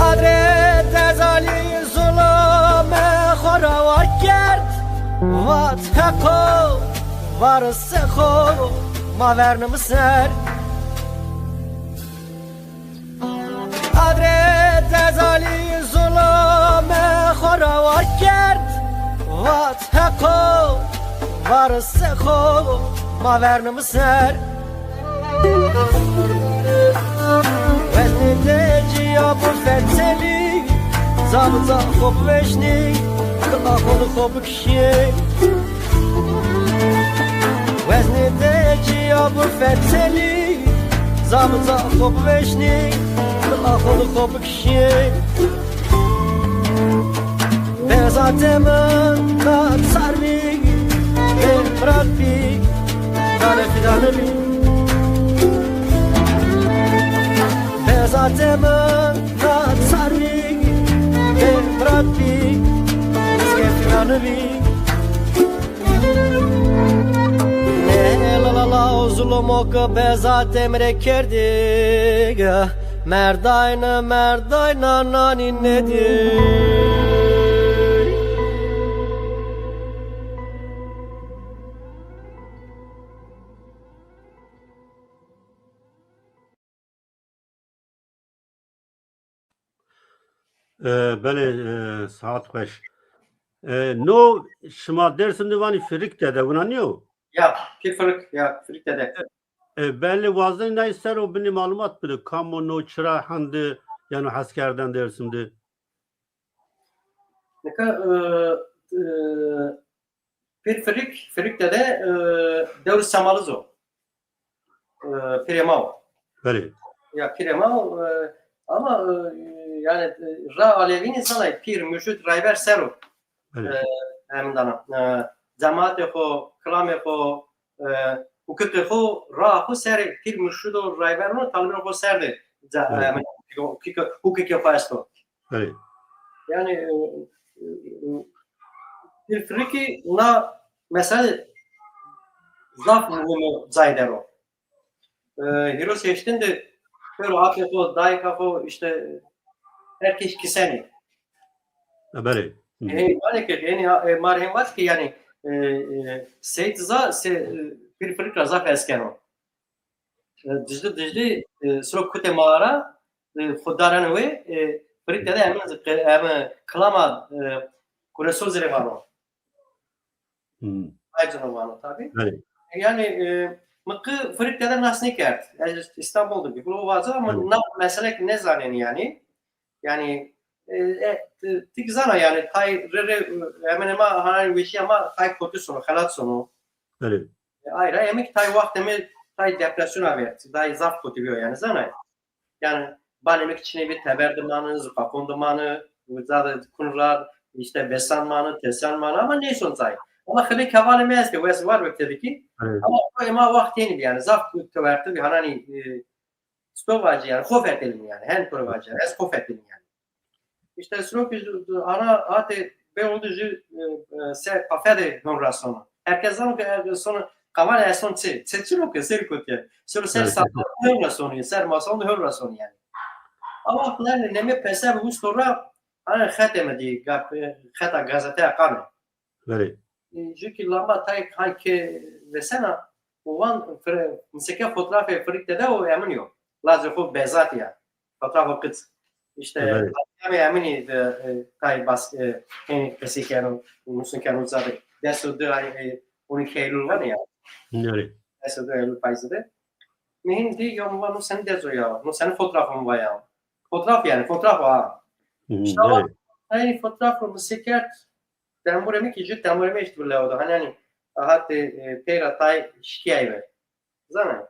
Adre Dezalî zulme xo ra war kerd, vat Heqo, varisê xo ma vernîme ser. Adre Dezalî zulme xo ra war kerd, vat Heqo, varisê xo ma vernîme ser. Weznê de cîya bifetelî, zaf zaf xo biveşnî, kila xo de xo bikişî. Weznê de cîya bifetelî, zaf zaf xo biveşnî, kila xo de xo bikişî. Bezatê mi na çar bî, bê mirad bî, dale fîdanî bî. Bezatê mi na çar bî, bê mirad bî, rizqê fîdanî bî. Ne la la la o zulmo ke bezatê mi rê kerdî. Merdayna, merdayna nanî nêdî. E, belê, e, saet xweş. E, no şima Dêrsim de vanî Firik Dede, wina nîyo? Ya, Pîr Firik, ya, Firik Dede. E, belê, wazenî nay ser o binî malumat bide. Kam o, no çira hende, yeno hes kerden Dêrsim de? Nika, e, e, Pîr Firik, Firik Dede, e, dewr Semaliz o. E, pîrê ma o. Belê. Ya pîrê ma o, e, ama, e, yanî, e, ra alevînî zanay pîr, murşid, rayber ser o. Belê. E, hemindana. E, cemaatê xo, kilamê xo, e, huquqê xo, raa xo serê pîr, murşid û rayber o, talibê xo ser de. Ca-, Belê. E, huquqê, huquqê xo esto. Belê. Yanî, e, e, e, Pîr Firikî na mesele zaf muhîm o cayê der o. E, hîros heştin de pêro apê xo, dayika xo, îşte her kes kisenê. E, belê. Hı. E, yanî ke, yanî, e, ma rê hên vat ke, yanî, e, e, Seyîd Riza se, e, Pîr Firik ra zaf hes keno. E, Diclî, Diclî, e, siro kutê mağara, e, xo dareno wê, e, Firik Dede eme, eme kilama, e, Kuresoz rê vano. Hmm. Aycino vano tabî. Belê. E, yanî, e, mi qe Firik Dede nas nêkerd. Ez Îstanbul de bî. Gulo vazo ama Belê. Na mesele ki nêzanenî yanî. Yanî, e, e, ti, ti kî zana yanî, tay rê rê, e, hemen hema hananê weşîya ma tay kotî sono, xelat sono. Belê. E, ay ra, eme kî tay waxtê mi tay depresyon avêrt, tay zaf kotî bîyo yanî, zanay. Yanî, banê mi kî çinê bî, teber de manî, ziqaqon de manî, uza de kun ra, îşte besan manî, tesan manî, ama neyson tay. Ama xilê kevalê mi estê, wes war be tede kî. Evet. Ama o ema waxt yenî bî yanî, zaf tewerti bî, hananî, e, çito vacî yanî, xo fetelîn yanî, hen to rê vacî yanî, ez xo fetelîn yanî. Îşte siro kî ana hatê bê oldu jü, e, e, se kafe de hon ra sono. Herkes zano ke, e, sono kavan eson çi, çi çi ro ke seri kotî. Siro ser Evet. sandal hon ra sono, ser masan hon ra sono yanî. Ama yani neme pese bu sonra hani xeteme di, gap, e, xeta gazete kame. Verê. E, jü kî lamba tay hay ke vesena, o van fre-, miseke fotoğrafê Firik Dede o emin yo. Lazê xo bezat ya. Fotoğrafo qit. İşte, Verê. Eminî de, e, tay bas, e, hên qesey keno, nusun keno zaten. Des û di ay, e, on iki Eylül var ya. Nerê? Esê do Eylül payîzî de. Mi hîn dî ya mi va no senî dezo ya, no senî fotoğrafo mi va ya. Fotoğraf yanî, fotoğraf ha. Hı, işte ama nerê? Aynı fotoğrafo mi se kerd, tembûrê mi kî jû tembûrê mi eşt bi lewo de. Hanî, hanî, hatê, e, peyra tay şikîyayî ver. Zana.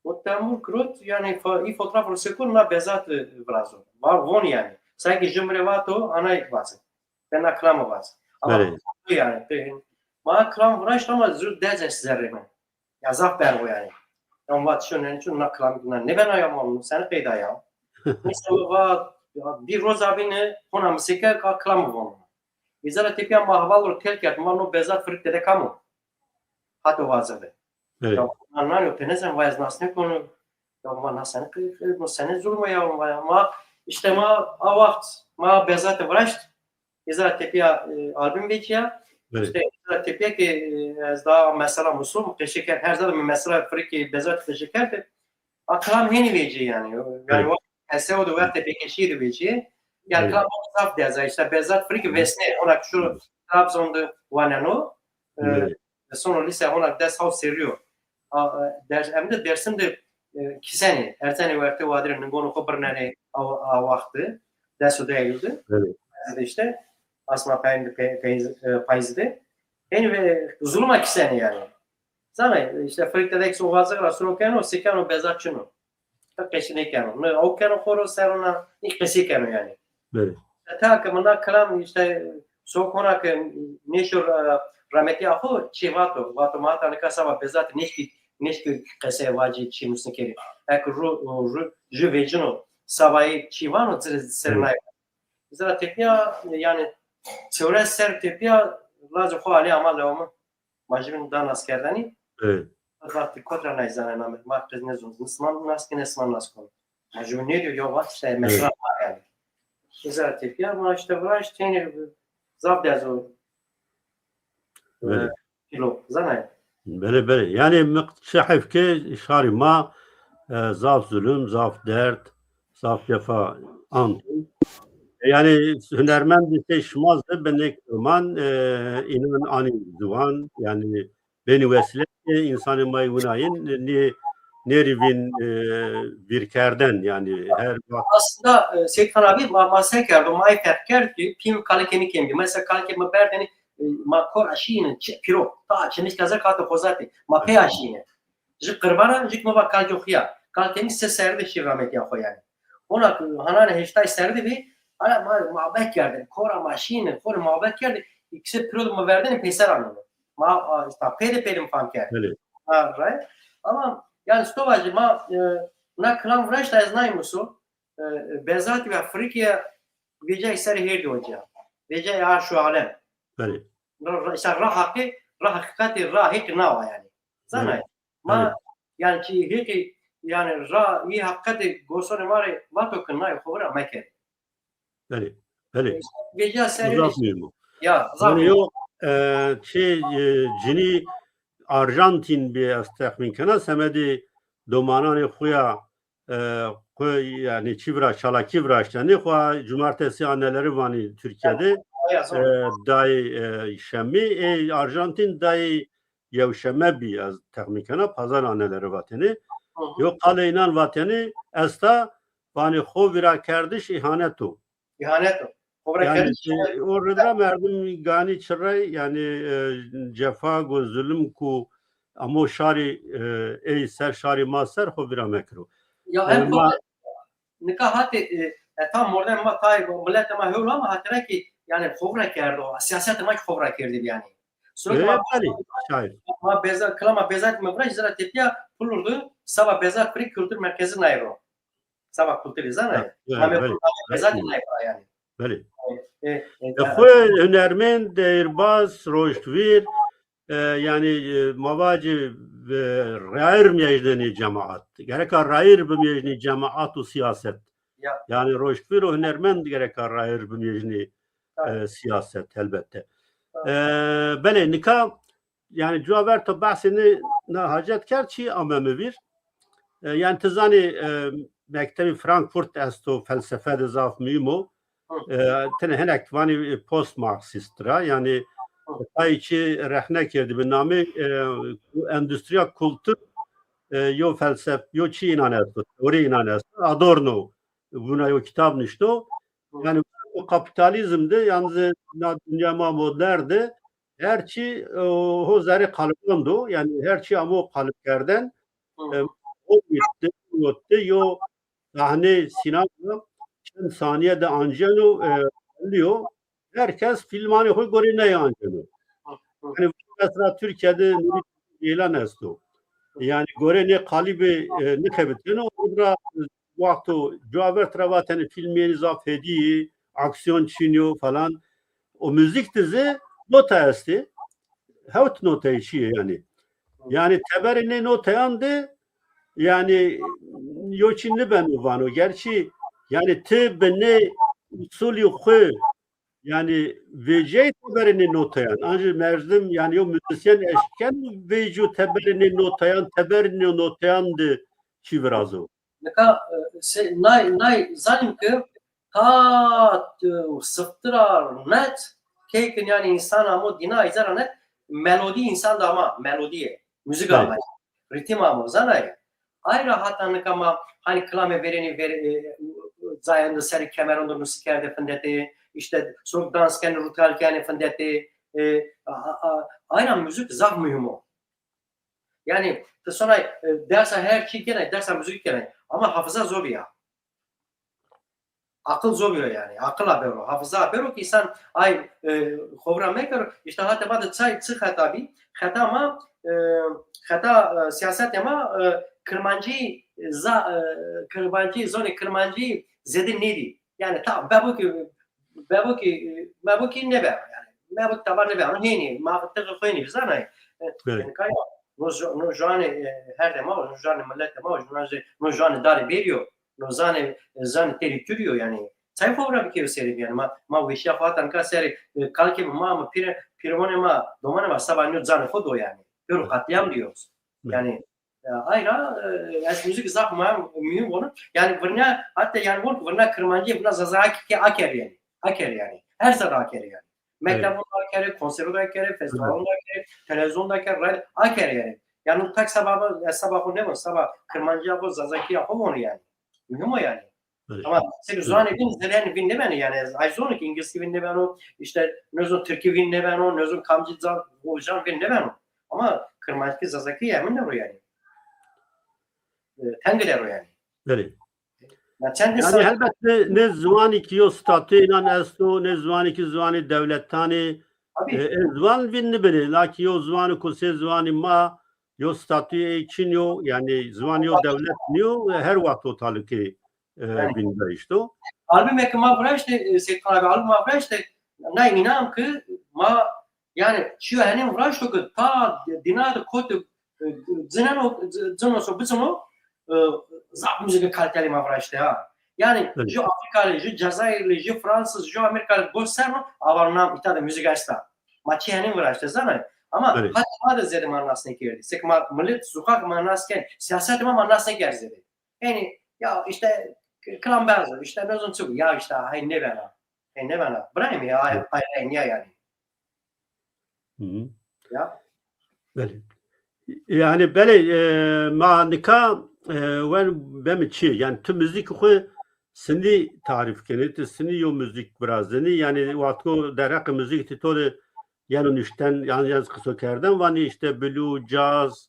O tembûr girot, yanî fo-, î fotoğrafo se kir, na Bezat, e, virazo. Va-, von yanî. Sankî jû mi rê vato, anay vaze. Ben na kilame vaze. Ama yanî, pê-, ma kilam viraşt ama zû dez eşt zerrê mi. Ya zaf berx o yanî. Ya mi va çi yo, nê çi yo, na kilam na nêbena ya, ma senî qeyda ya. Neyse mi va, ya, bir roza bîne hona mi se kerd, a kilam vono. Îza ra tepîya ma heval ro tel kerd, ma no Bezat Firik dede kam o? Hato vaze de. Evet. Ya, ma nanî yo, pê nêzan, va ez nas nêkono. Ya, ma na senî qey-, qey-, no senî zulm o ya, ma ya. Ma, işte ma a waxt, ma Bezatî viraşt, îza ra tepîya, e, album vecîya. Evet. İşte îza ra tepîya ke, e, ez daha mesela Musul mi qesey kerd, her zaman mesela Firikî Bezat qesey kerd. A kilam hênî vecî yanî. Yanî, evet, o hese o de wextê pêkeşî de vecî. Ya, evet, kilam zaf deza, işte Bezat Firikî vesnê, ona ki şu Trabzon de waneno. E, evet. Sono lise hona dest haw serrî yo. A, e, Ders-, em de Dersim de, e, kisenê, erzenê wertê wadirê ningonê xo birnenê a, a waxt de, des û di Eylül de. Evet. Ez de işte asma peyîn de, pe-, peyîz-, e, payîzî de. Hênî ve zuluma kisenê yanî. Zana, işte Firik Dedek o vazix ra siro keno, se keno Bezat çin o. Qesî nêkeno. Mi ew keno xo ro ser ona, nî qesî keno yanî. Belê. Heta ke mi na kilam işte so kona ke nêşo ra-, rametîya xo çî vato. Vato ma hata nika seba Bezatî nêşkî, nêşkî qesey vacî, çî nusnî kerî. Eke ru, ru, jû vecîno, sebayî çî vano, ci rê ser nayo. Zira tepîya, yanî çewres serr tepîya lazê xo alî ama lewê mi. Ma jûbîn da naskerdene. Evet. Vaxtî kot ra nayzane name. Ma qey nêzon. Ne sima nas kenê, ne sima nas kon. Ma jûbîn nêdîyo, ya vaxt işte mesela var yanî. Îza ra tepîya ma işte viraşt, tenê zaf dez o. Evet. E, kilo, zanayê. Belê, belê. Yanî mi çi heyf ke şarî ma, e, zaf zulum, zaf derd, zaf cefa ant. Yanî hunermendê sey şima zî bi nêk ziwan, e, înan anî ziwan, yanî benî wesîle ke însanê ma yê winayên nê, nêrîvîn, e, vîrkerden, yanî her wext. Aslında, e, Seyîd Xan abi, ma, ma se kerdo, ma ey ferq kerd ki pîyê mi kalikê mi kêm bî. Mesela kalikê mi berdêne, e, ma kor aşîyêne, çi-, pîro, ta çimîşka zerr kate xozatî. Ma pey aşîyêne. Jû qirban ra, jû ki mi va kalkê xo ya. Kalkê mi se serrî de şî rametîya xo yanî. Ona ki hananê heştay serrî de bî, hala ma muhabbet kerdêne. Kora ma şîyêne, xo rê muhabbet kerdêne. Îkse pîro de mi verdêne peyser amêne. Ma, a, îşte peyde peyde mi fam kerd. Belê. Ha, right? Ama yanî sto vajî ma, e, na kilam viraşta ez nayê muso, e, Bezatî ve Firikî vecayî serê hêrdî o ca. Vecayî arş û alem. Belê. Ra, ra, îşte ra heqî, ra heqîqetî, ra heqî nawa yanî. Zanayê. Belê. Ma, belê, yanî ki heqî, yanî ra, î heqîqetê gosonê ma rê vato ki nayê xo vira mekerê. Belê, belê. Vecîya serê. Zaf muhîm o. Ya, zaf muhîm o. Yo, e, çi, e, cinî Arjantin bî, ez texmîn kena, semedê domananê xo ya, e, xo, yanî çi viraşt, çalakî viraştenê, xo cumartesi anneleri vanî Tirkîye de. Ya, ya, zor. E, dayê, e, şemî, ê Arjantin dayê yewşeme bî, ez texmîn kena, pazar anneleri vatêne. Hı hı. Yo qalê înan vatêne, esta, vanê xo virakerdiş îhanet o. Îhanet o. Xo virakerdiş. Yanî, e, o rê de merdim ganî çirey, yanî, e, cefa go, zulm ku amo şarî, e, ey ser şarî ma ser xo vira mekiro. Ya, yanî em ma xo nika hatê, e, e, tam mordem ma tayê miletê ma hewl ama hatire ki, yanî xo vira kerdo, siyasetê ma ki xo vira kerdî yanî. Sürekli, e, ma, belê, şayîr. Ma Beza-, kilama Bezatî mi viraşt, zira tepîya Pulur de seba Bezat Firik Kültür Merkezi nay ro. Seba kulturî zana. Ya, ya, belê. Bezatî nay ro yanî. Belê. E, e, e, xo hunermend, deyîrbaz, roştvîr, e, yanî, e, ma vacî, e, rayîr miyejnenê cemaat. Gereka rayîr bimiyejnê cemaat û siyaset. Ya. Yanî roştvîr û hunermend gereka rayîr bimiyejnê, e, siyaset, helbette. E, belê, nika, yanî cuwa ver to behsê nê, na hacet kerd, çî ame mi vîr. E, yanî ti zanî, e, mektebê Frankfurt esto, felsefe de zaf muhîm o. E, tenê hinek vanî, e, post-Marksîst ra, yanî, tayê çî rexne kerdî bi namê, e, endüstriya kultur, e, yo felsef, yo çî înan esto, teorî înan esto. Adorno buna yo kitab nişto. Yanî o kapîtalîzm de, yanî na dinya ma modern de her çî, e, ho zerê qaliban do. Yanî her çî amo qalibkerden, e, o bitti, o bitti, yo sahnê sînema çend sanîye de anceno, e, belî yo. Her kes fîlmanê xo gorê ney anceno. Yanî mesela Tirkîye de Nurî Ceylan esto. Yanî gorê nê qalîbî, e, nixebiteno. Orada, e, wexto cua ver tira vatene fîlmî yenî zaf hêdî yê, aksiyon çin yo falan. O muzîk de zî nota estê. Hewt notayî çî yê yanî. Yanî teberê nê notayan de yanî yo çî nibeno vano. Gerçî yanî ti bi nê usulî xwu yanî vecîyayî teberê nê notayan. Ancî merdim yanî yo muzîsyen eşken vecîyo teberê nê notayan, teberê nê notayan de çî virazo. Nika, e, se-, nay, nay zanîm ke ta, e, siftir ra net, keykin yanî însan amo dîna, îza ra net, melodî însan de ama, melodîye, muzîk ama, rîtim amo, zanayê. Ay ra hata nika ma, hanî kilamê verênî ver-, e, cayan de serê kemeran de nusî kerdê findetê, îşte sirok dans kenê, rûtal kenê findetê, e, a, a, a, ay ra muzîk zaf muhîm o. Yanî, ti sonay, e, dersa her çî kenay, dersa muzîkî kenay. Ama hafiza zobî ya. Aqil zobî yo yanî. Aqil a bero, hafiza a bero ki însan ay, e, xo vira mekero. Îşte hata ma de çay çi xeta bî? Xeta ma, e, xeta, e, sîyasetê ma, e, kirmancî za-, e, kirmancî, zonê kirmancî zêde nêdî. Yanî ta bebo ki, bebo ki, mebo ki nêbeno yanî. Mebo ki tabar nêbeno, hênî, ma tixê xo hênî bizanayê. E, yanî kaya, no jo-, no joanê, e, herdê ma, no joanê miletê ma, no zanê, no zanê darê bêrî yo, no zanê, zanê têrî tûrî yo yanî. Çay xo vira bikero serê bî yanî. Ma, ma weşîya xo hata nika serê, e, kalkê ma, ma pîre, pîremonê ma, domanê ma seba nîyo canê xo do yanî. Pêro qatlîam dîyo. Yanî, e, ay ra, e, ez muzîk zaf muhîm, muhîm vona. Yanî virna, hatta yanî von ki virna kirmancî, virna zazakî ke aker yanî. Aker yanî. Her ser aker yanî. Mektebon de aker, konseron de aker, festîvalon de aker, televîzyon de aker, radyo aker yanî. Yanî tak seba, ez seba xo nêvon, seba kirmancîya xo, zazakîya xo vonu yanî. Muhîm o yanî. Ama seni zanê vîn, zereyên vîn nêbeno yanî. Ez ay zonu ki îngilizkî vîn nêbeno, îşte nêzon tirkî vîn nêbeno, nêzon kamcî ca-, o can vîn nêbeno. Ama kirmanckî, zazakî emin de ro yanî. E, tenge de ro yanî. Belê. Ma çend... Yanî helbet nê, nê ziwanî ki yo statuyê înan esto, nê ziwanî ki ziwanê dewletan ê, e, e, ziwan vîn nêbenê. Lakî yo ziwanî ku sey ziwanî ma yo statuyê ey çin yo, yanî ziwan yo dewlet nîyo, e, her wext o talukê, e, vîn de îşto. Albumê ke ma viraştê, e, Seyîd Xan abi, album ma viraştê, nay înan ki ma, yanî çîyo henên viraşto ki ta dîna de kotî, e, cineno, ci-, cino so bicino, e, zaf muzîkê kalîtelî ma viraştê ha. Yanî ju Afrîkalî, ju Cezayîrlî, ju Fransîz, ju Amerîkalî goş serno, a vano na îta de muzîk esta. Ma çî henên viraştê, zanayê. Ama hata ma de zêde ma nas nêkerdî. Seke ma milet, suxak ma nas kerd, sîyasetê ma ma nas nêkerd zêde. Yanî, ya îşte k-, kilamberz o, îşte nêzon çik o, ya îşte hay nêbena. Hay nêbena. Birayê mi ya, hay, hay nîya yanî. Ya. Belê. Yanî belê, e, ma nika, e, wen bemi çi? Yanî ti muzîk xwu sinî tarîf kenî, ti sinî yo muzîk virazenî? Yanî wextko derheqê muzîk ti to de yeno nuşten, yanî, yanî qiso kerden, vanî îşte blues, caz,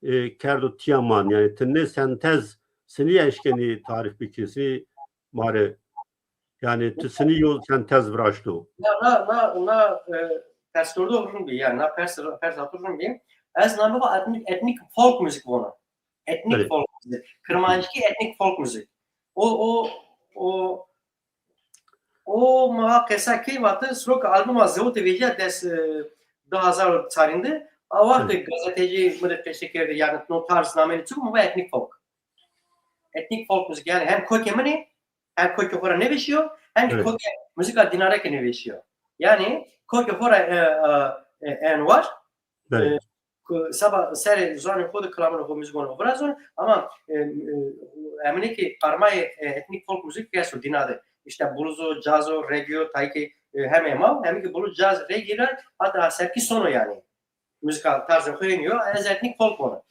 e, kerdo tîya man. Yanî ti nê sentez sinî eşkenî tarîf bikî, sinî ma rê. Yanî ti sinî yo sentez viraşto. Na, na, na, na, e, perskerdo rind bî, yanî na pers, pers ato rind bî. Ez namê xo etnîk, etnîk folk muzîk vona. Etnîk folk muzîk. Kirmanckî etnîk folk muzîk. O, o, o, o ma qesa key vate, sirok albuma Zewtê Vejîya des, e, di hazar û çarîn de, a wext de gazetecî mi de qesey kerdî, yanî no tarz nameyê çik o, mi va etnîk folk. Etnîk folk muzîk, yanî hem kokê min ê, hem kokê xo ra nêveşîyo, hem kî kokê muzîka dînare ke nêveşîyo. Yanî kokê xo ra, e, e, e, en war, e, ku seba serê ziwanê xo de kilamanê xo, muzîkonê xo virazon, ama, e, e, emîne kî qarmayê, e, etnîk folk muzîk esto dîna de. Îşte blues o, caz o, reggae o, tayê kî e, hem ema, hem ki bulu caz reggae ra, hatta serkî sono yanî. Muzîkal tarzê xo yenî yo, ez etnîk folk vona.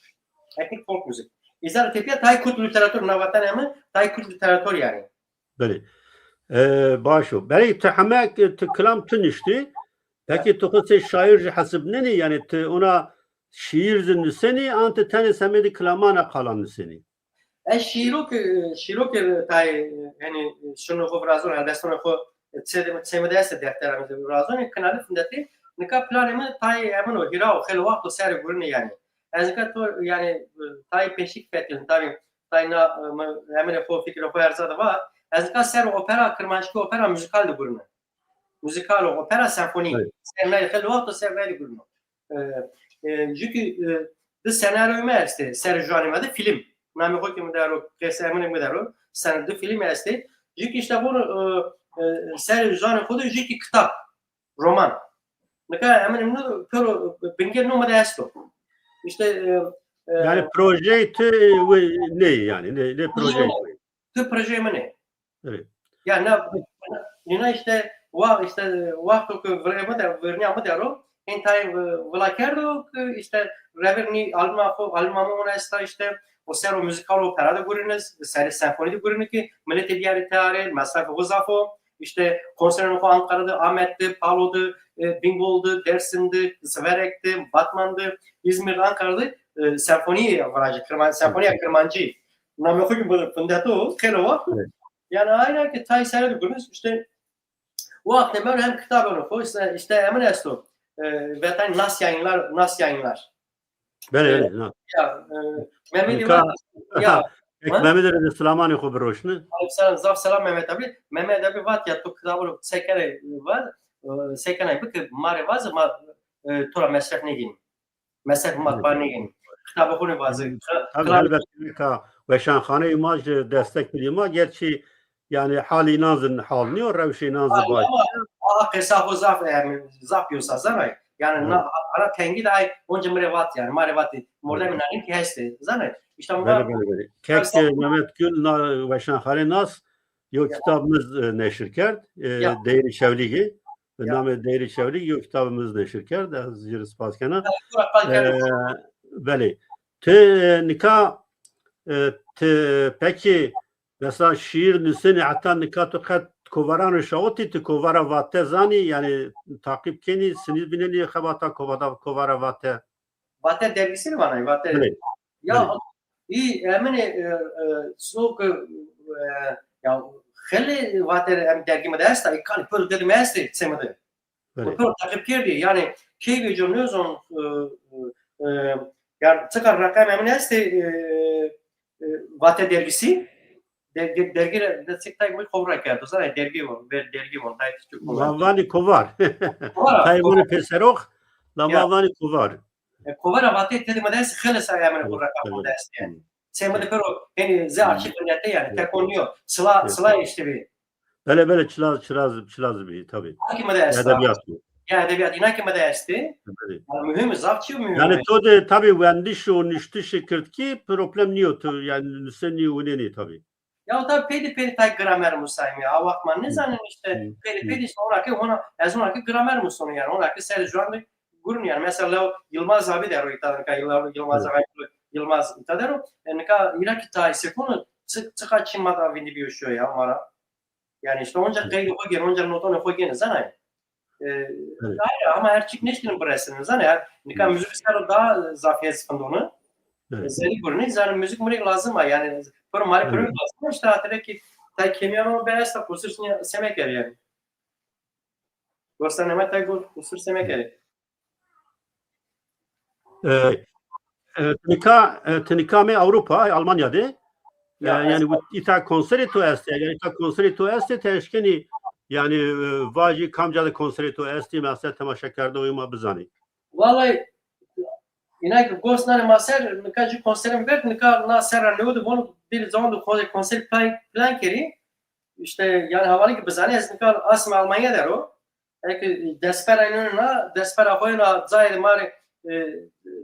Etnîk folk müzik. Îzar tepya tay kut literatur, na vatan emi tay kut literatur yanî. Belê. E, baş o. Belê, ti heme, ti kilam tu niştî. Peki tu xo sey şaîr jî hesibnenî? Yanî ti ona şîîr zî nusenî, an ti tenê semedî kilamana qala nusenî? Ez şîîro ke, şîîro ke tay, yanî, şino xo virazon, helbestonê xo, çê de, çê mi de estê, defterê mi de virazon, kinalî findetî, nika planê mi tay emin o, hîra o, xeylê waxt o serê gurinî yanî. Ez nika to, yanî, tay pêşik fetelîn, tabî, tay na, mi, eminê xo, fikrê xo erza de va, ez nika ser opera, kirmanckî opera muzîkal de gurine. Muzîkal o, opera, senfonî. Evet. Ser nayê xeylê waxt o ser nayê gurino. E, e, jûkî, e, di senaryoyê mi estê, ser juanê mi de fîlm. Namê xo kî mi der o, qesê eminê mi der o, sen-, di fîlm estê. Jûkî îşte vono, e, e, ser juanê xo de jûkî kitab, roman. Nika eminê mi pêro bingê no mi de esto. Îşte, e, e, yanî projeyê tu, e, nê yanî, nê, nê projeyê tu. Tu projeyê mi nê. Evet. Ya na, nîna îşte, wa-, îşte, wexto ke virê mi de, virnîya mi der o, hên tay, e, vila kerdo ke îşte revir nî albuma xo, albuma mi ona esta îşte, o ser o muzîkal opera de gurîne, ser senfonî de gurîne ke miletê biyarê teyarê, mesrefê xo zaf o, îşte konserê xo Anqara de, Amed de, Palo de, e, Bingöl de, Dersim de, Siverek de, Batman de, İzmir de, Ankara de, e, senfonî virajî, Kirman-, senfonîya kirmancî. Namê xo kî mi findeto, xeylê waxt. Evet. Yanî aynen ki tay sere de gurîne, îşte, wextê mi hem kitabê xo, îşte, îşte emin esto, e, vetan Nas Yayınlar, Nas Yayınlar. Belê, e, belê, na. Ya, e, Mehmet Nika, Yılmaz, ya, pek ha? Mehmet Reza, selamanê xo biroşne. Aleyküm selam, zaf selam Mehmet abi. Mehmet abi vat ya, to kitabê xo se kere var, e, se kena bike, ma rê vaze, ma, e, to ra mesref nêgînî. Mesela matbaa nêgênî. Kitabê xo nêvazê. Tabii, elbette ka weşanxaneyê ma jî destek bidî ma. Gerçî yanî halê înan zî hal nîyo, rewşê înan zî baş. Ama a qesa xo zaf, yanî zaf yo sazan ay. Yanî na ara tengî de ay onca mi rê vat yanî. Ma rê vatî mordemê nanîn kî hestê. Zanê? Îşte ma. Belê, belê, belê. Kek Mehmet Gül na weşanxaneyê Nas yo kitab mi zî, e, neşir kerd. E, Deyrê Şewlîgî. Bi namê Deyrê Şewlîg yo kitabê mi zî neşir kerd. Ez ci rê spas kena. E, belê. Ti, e, nika, e, ti pekî mesela şîîr nusenî, heta nika tu qet kovaran rê şawitî, ti kovara Vate zanî, yanî taqîb kenî, sinî bînenî xebata kovada-, kovara Vate? Vate dergîsî rê vanayî, Vate. Belê. Ya, belê. Î, eminê, e, e, so ke, e, ya, xeylê Vate em dergî mi de esta, î kanî pêro dede mi estê, çê mi de. Belê. Pêro teqîb kerdî, yanî key vêco nêzon, e, e, e, ya, çiqa reqem emin estê, e, e, Vate dergîsî, de-, de-, dergî rê, de çik tay mi kovra kerdo, zanê dergî von, ver dergî von, tay çik von. Ma vanî kovar. Kovar a, tay kovar. Vanî pêserox, la ma vanî kovar. E, kovara Vateyî tede mi de est, xeylê say emin kovara mi de est yanî. Çê mi de pêro, yanî zê arşîv vindete yanî, tek o nîyo. Çila, çila îşte bî. Belê, belê, çila, çila, çila zî bî, tabî. Hangi mi de est? Edebîyat mı? Ya edebîyat, îna kî mi de estê. Belê. Yanî muhîm, zaf çî muhîm. Yanî to de tabî wendiş û nuştişê kirdkî problem nîyo, to yanî nusenî, winenî tabî. Ya tabî peyde peyde tay gramer musayîme. A waxt ma nêzanîn îşte, peyde peyde îşte ona ke, ona, ez ona ke gramer musono yanî, ona ke ser juan de gurun yanî. Mesela lew Yılmaz abi der o îta de, nika Yılmaz, Yılmaz abi, Yılmaz îta der o. E, nika îna kî tay sekono, çi-, çiqa çî ma da vindî bîyo şo ya ma ra. Yanî îşte onca qeydê xo gênê, onca notonê xo gênê, zanayî. E, aye, ama her çik nêşkînin biresînin, zanê. Her, nika muzîk ser o daha zaf hes findonî. E, zerrî gurinî, zanê muzîk mi rê lazim a, yanî, pir ma rê pir lazim a, îşte hatire kî tay kemîyan o be esta, qusur sine-, semekerî yanî. Gostanê ma tay go-, qusur semekerî. E, e, ti nika, e, ti nika amê Ewropa, Almanya de. E, yanî bu îta konserê to estê, yanî îta konserê to estê, ti eşkenî, yanî, e, vajî kamca de konserê to estê, mesela temaşekerdoxê ma bizanê. Vallahi, îna ke gos nanê ma ser, nika jû konserê mi kerd, nika na serra newe de von, bir zaman de konser, konser plan, plan kerî. Îşte, yanî hevalî ke bizanê, ez nika asme Almanya der o. Eke destpera ino na, destpera xo ina cayê ma rê, e,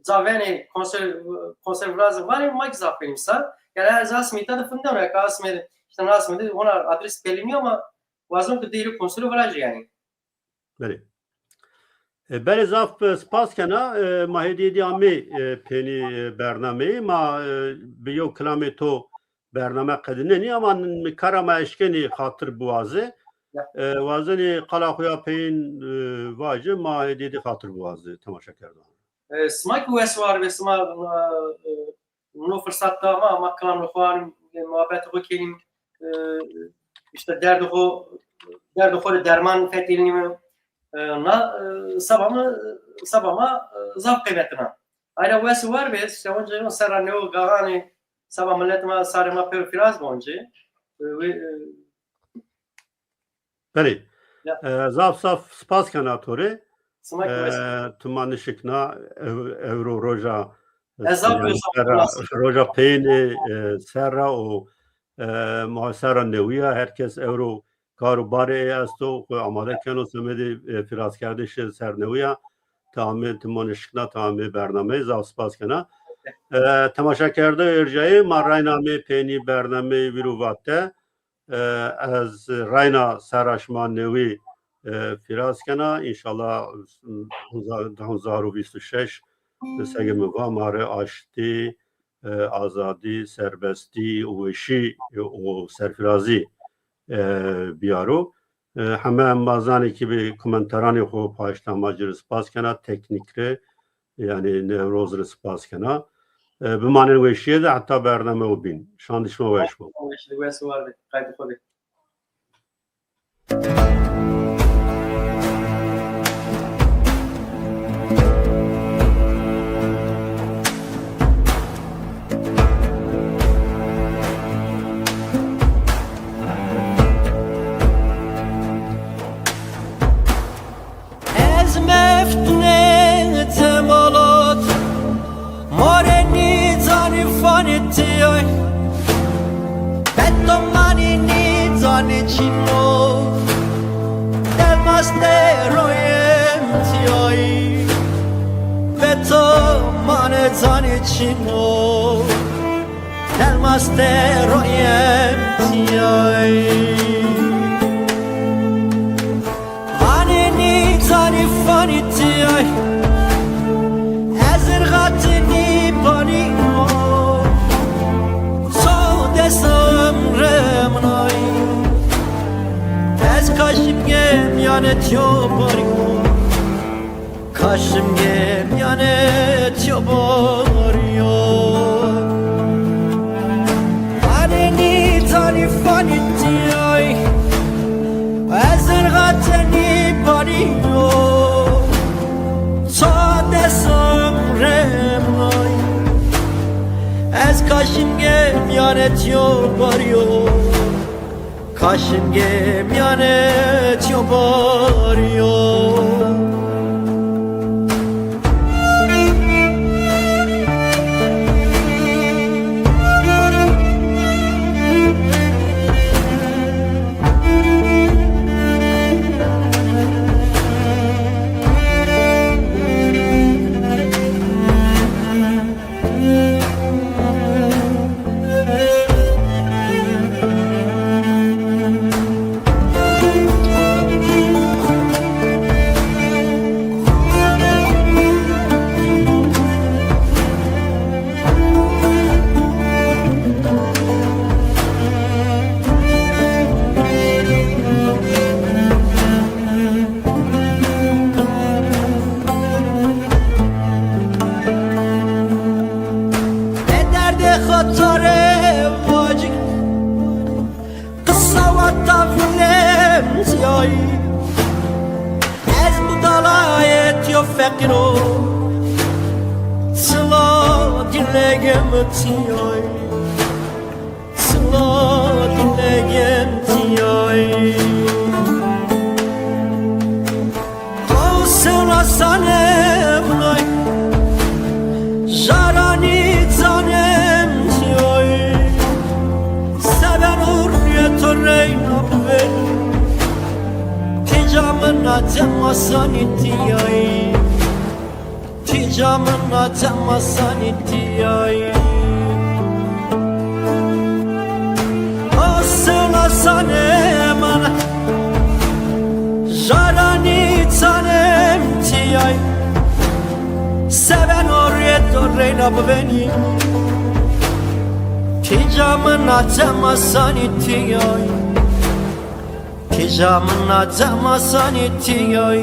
ca venê konser, konser virazê vanê, ma kî zaf benî sa. Yanî ez asmê îta de findeno, eke asmê, îşte na asmê de ona adres belî nîyo ama wazon ke deyrê konserî virajî yanî. Belê. E, belê zaf, e, spas kena. E, ma hêdî hêdî amê, e, pênî, e, bernameyî. Ma, e, bi yew kilamê to bername qedînenî ama n-, mi kara ma eşkenî xatir biwazê. Ya. E, wazenî qala xo ya peyîn, e, vajê, ma hêdî hêdî xatir biwazê temaşekerdoxan. E, sima ki wes war be, sima, e, no firsat da ma, ma kilamê xo anîm, e, muhabetê xo kenîm, e, îşte derdê xo, derdê xo rê derman fetelînîme. E, na, e, seba mi, seba ma, e, zaf qîmetin a. Ayra wes war be, îşte onca serra newe gaxanê, seba milet ma, sarê ma pêro fîraz bi onca. E, wê, e, Belê. Ya. E, zaf zaf spas kena to rê. Sima ki wes. E, tu ma nişikna ev-, ewro roja, Ez zaf yani, serra, roja peyênê, e, serra û, e, ma serra newî ya, her kes ewro kar û barê ey esto, xo amade keno semedê, e, fîrazkerdişê sernewî ya. Ti amê, ti ma nişikna, ti amê bernameyî, zaf spas kena. E, temaşekerdoxê erjayê, ma reyna amê pênî bernameyê vîr û vate. E, ez reyna serra şima newî, e, fîraz kena. Înşallah, di hezar û vîst û şeş, sege mi va, ma rê aştî, e, azadî, serbestî û weşî û serfîrazî, e, biyaro. E, heme em ma zanê ki bi komenteranê xo paşta ma ci rê spas kena, teknîk rê, yanî Newroz rê spas kena. E, bimanên weşîye de heta bername o bîn. Şandî şima weş bo. Weş, weş war be. Qaytê xo de. Ez meftune cemalat, more nîzanî fanî tîyay. Beto manî nîzanî çîno, delmaste royem tîyay. Beto mane zanî çîno, delmaste royem tîyay. Vanê nîzanî fanî tîyay, ez irxatê nîbanî yo. So desam remnay, ez kaşim gem yanê tîyo barî yo. Kaşim gem yanê tîyo barî yo. Vanê nîzanî fanî tîyay, ez irxatê nîbanî yo. Ça desam remnay, ez kaşim gem yanê tîyo barî yo. Kaşim gem yanê tîyo barî yo. Ê derdê xo to rê vacî, qisa wata vînê mi tîyay. Ez budala yê tîyo feqîr o, çila dîlegê mi tîyay. Çila dîlegê mi tîyay. O sewna sanê min ay, jaranî canê mi tîyay. Sever û rûyê to reyna biverî, tîca min a cema sanî tîyay. Tîca min a cema sanî tîyay. O sewna sanê min, jaranî Reyna bıveni. Tîja mına cema sanî tîyay. Tîja mına cema sanî tîyay.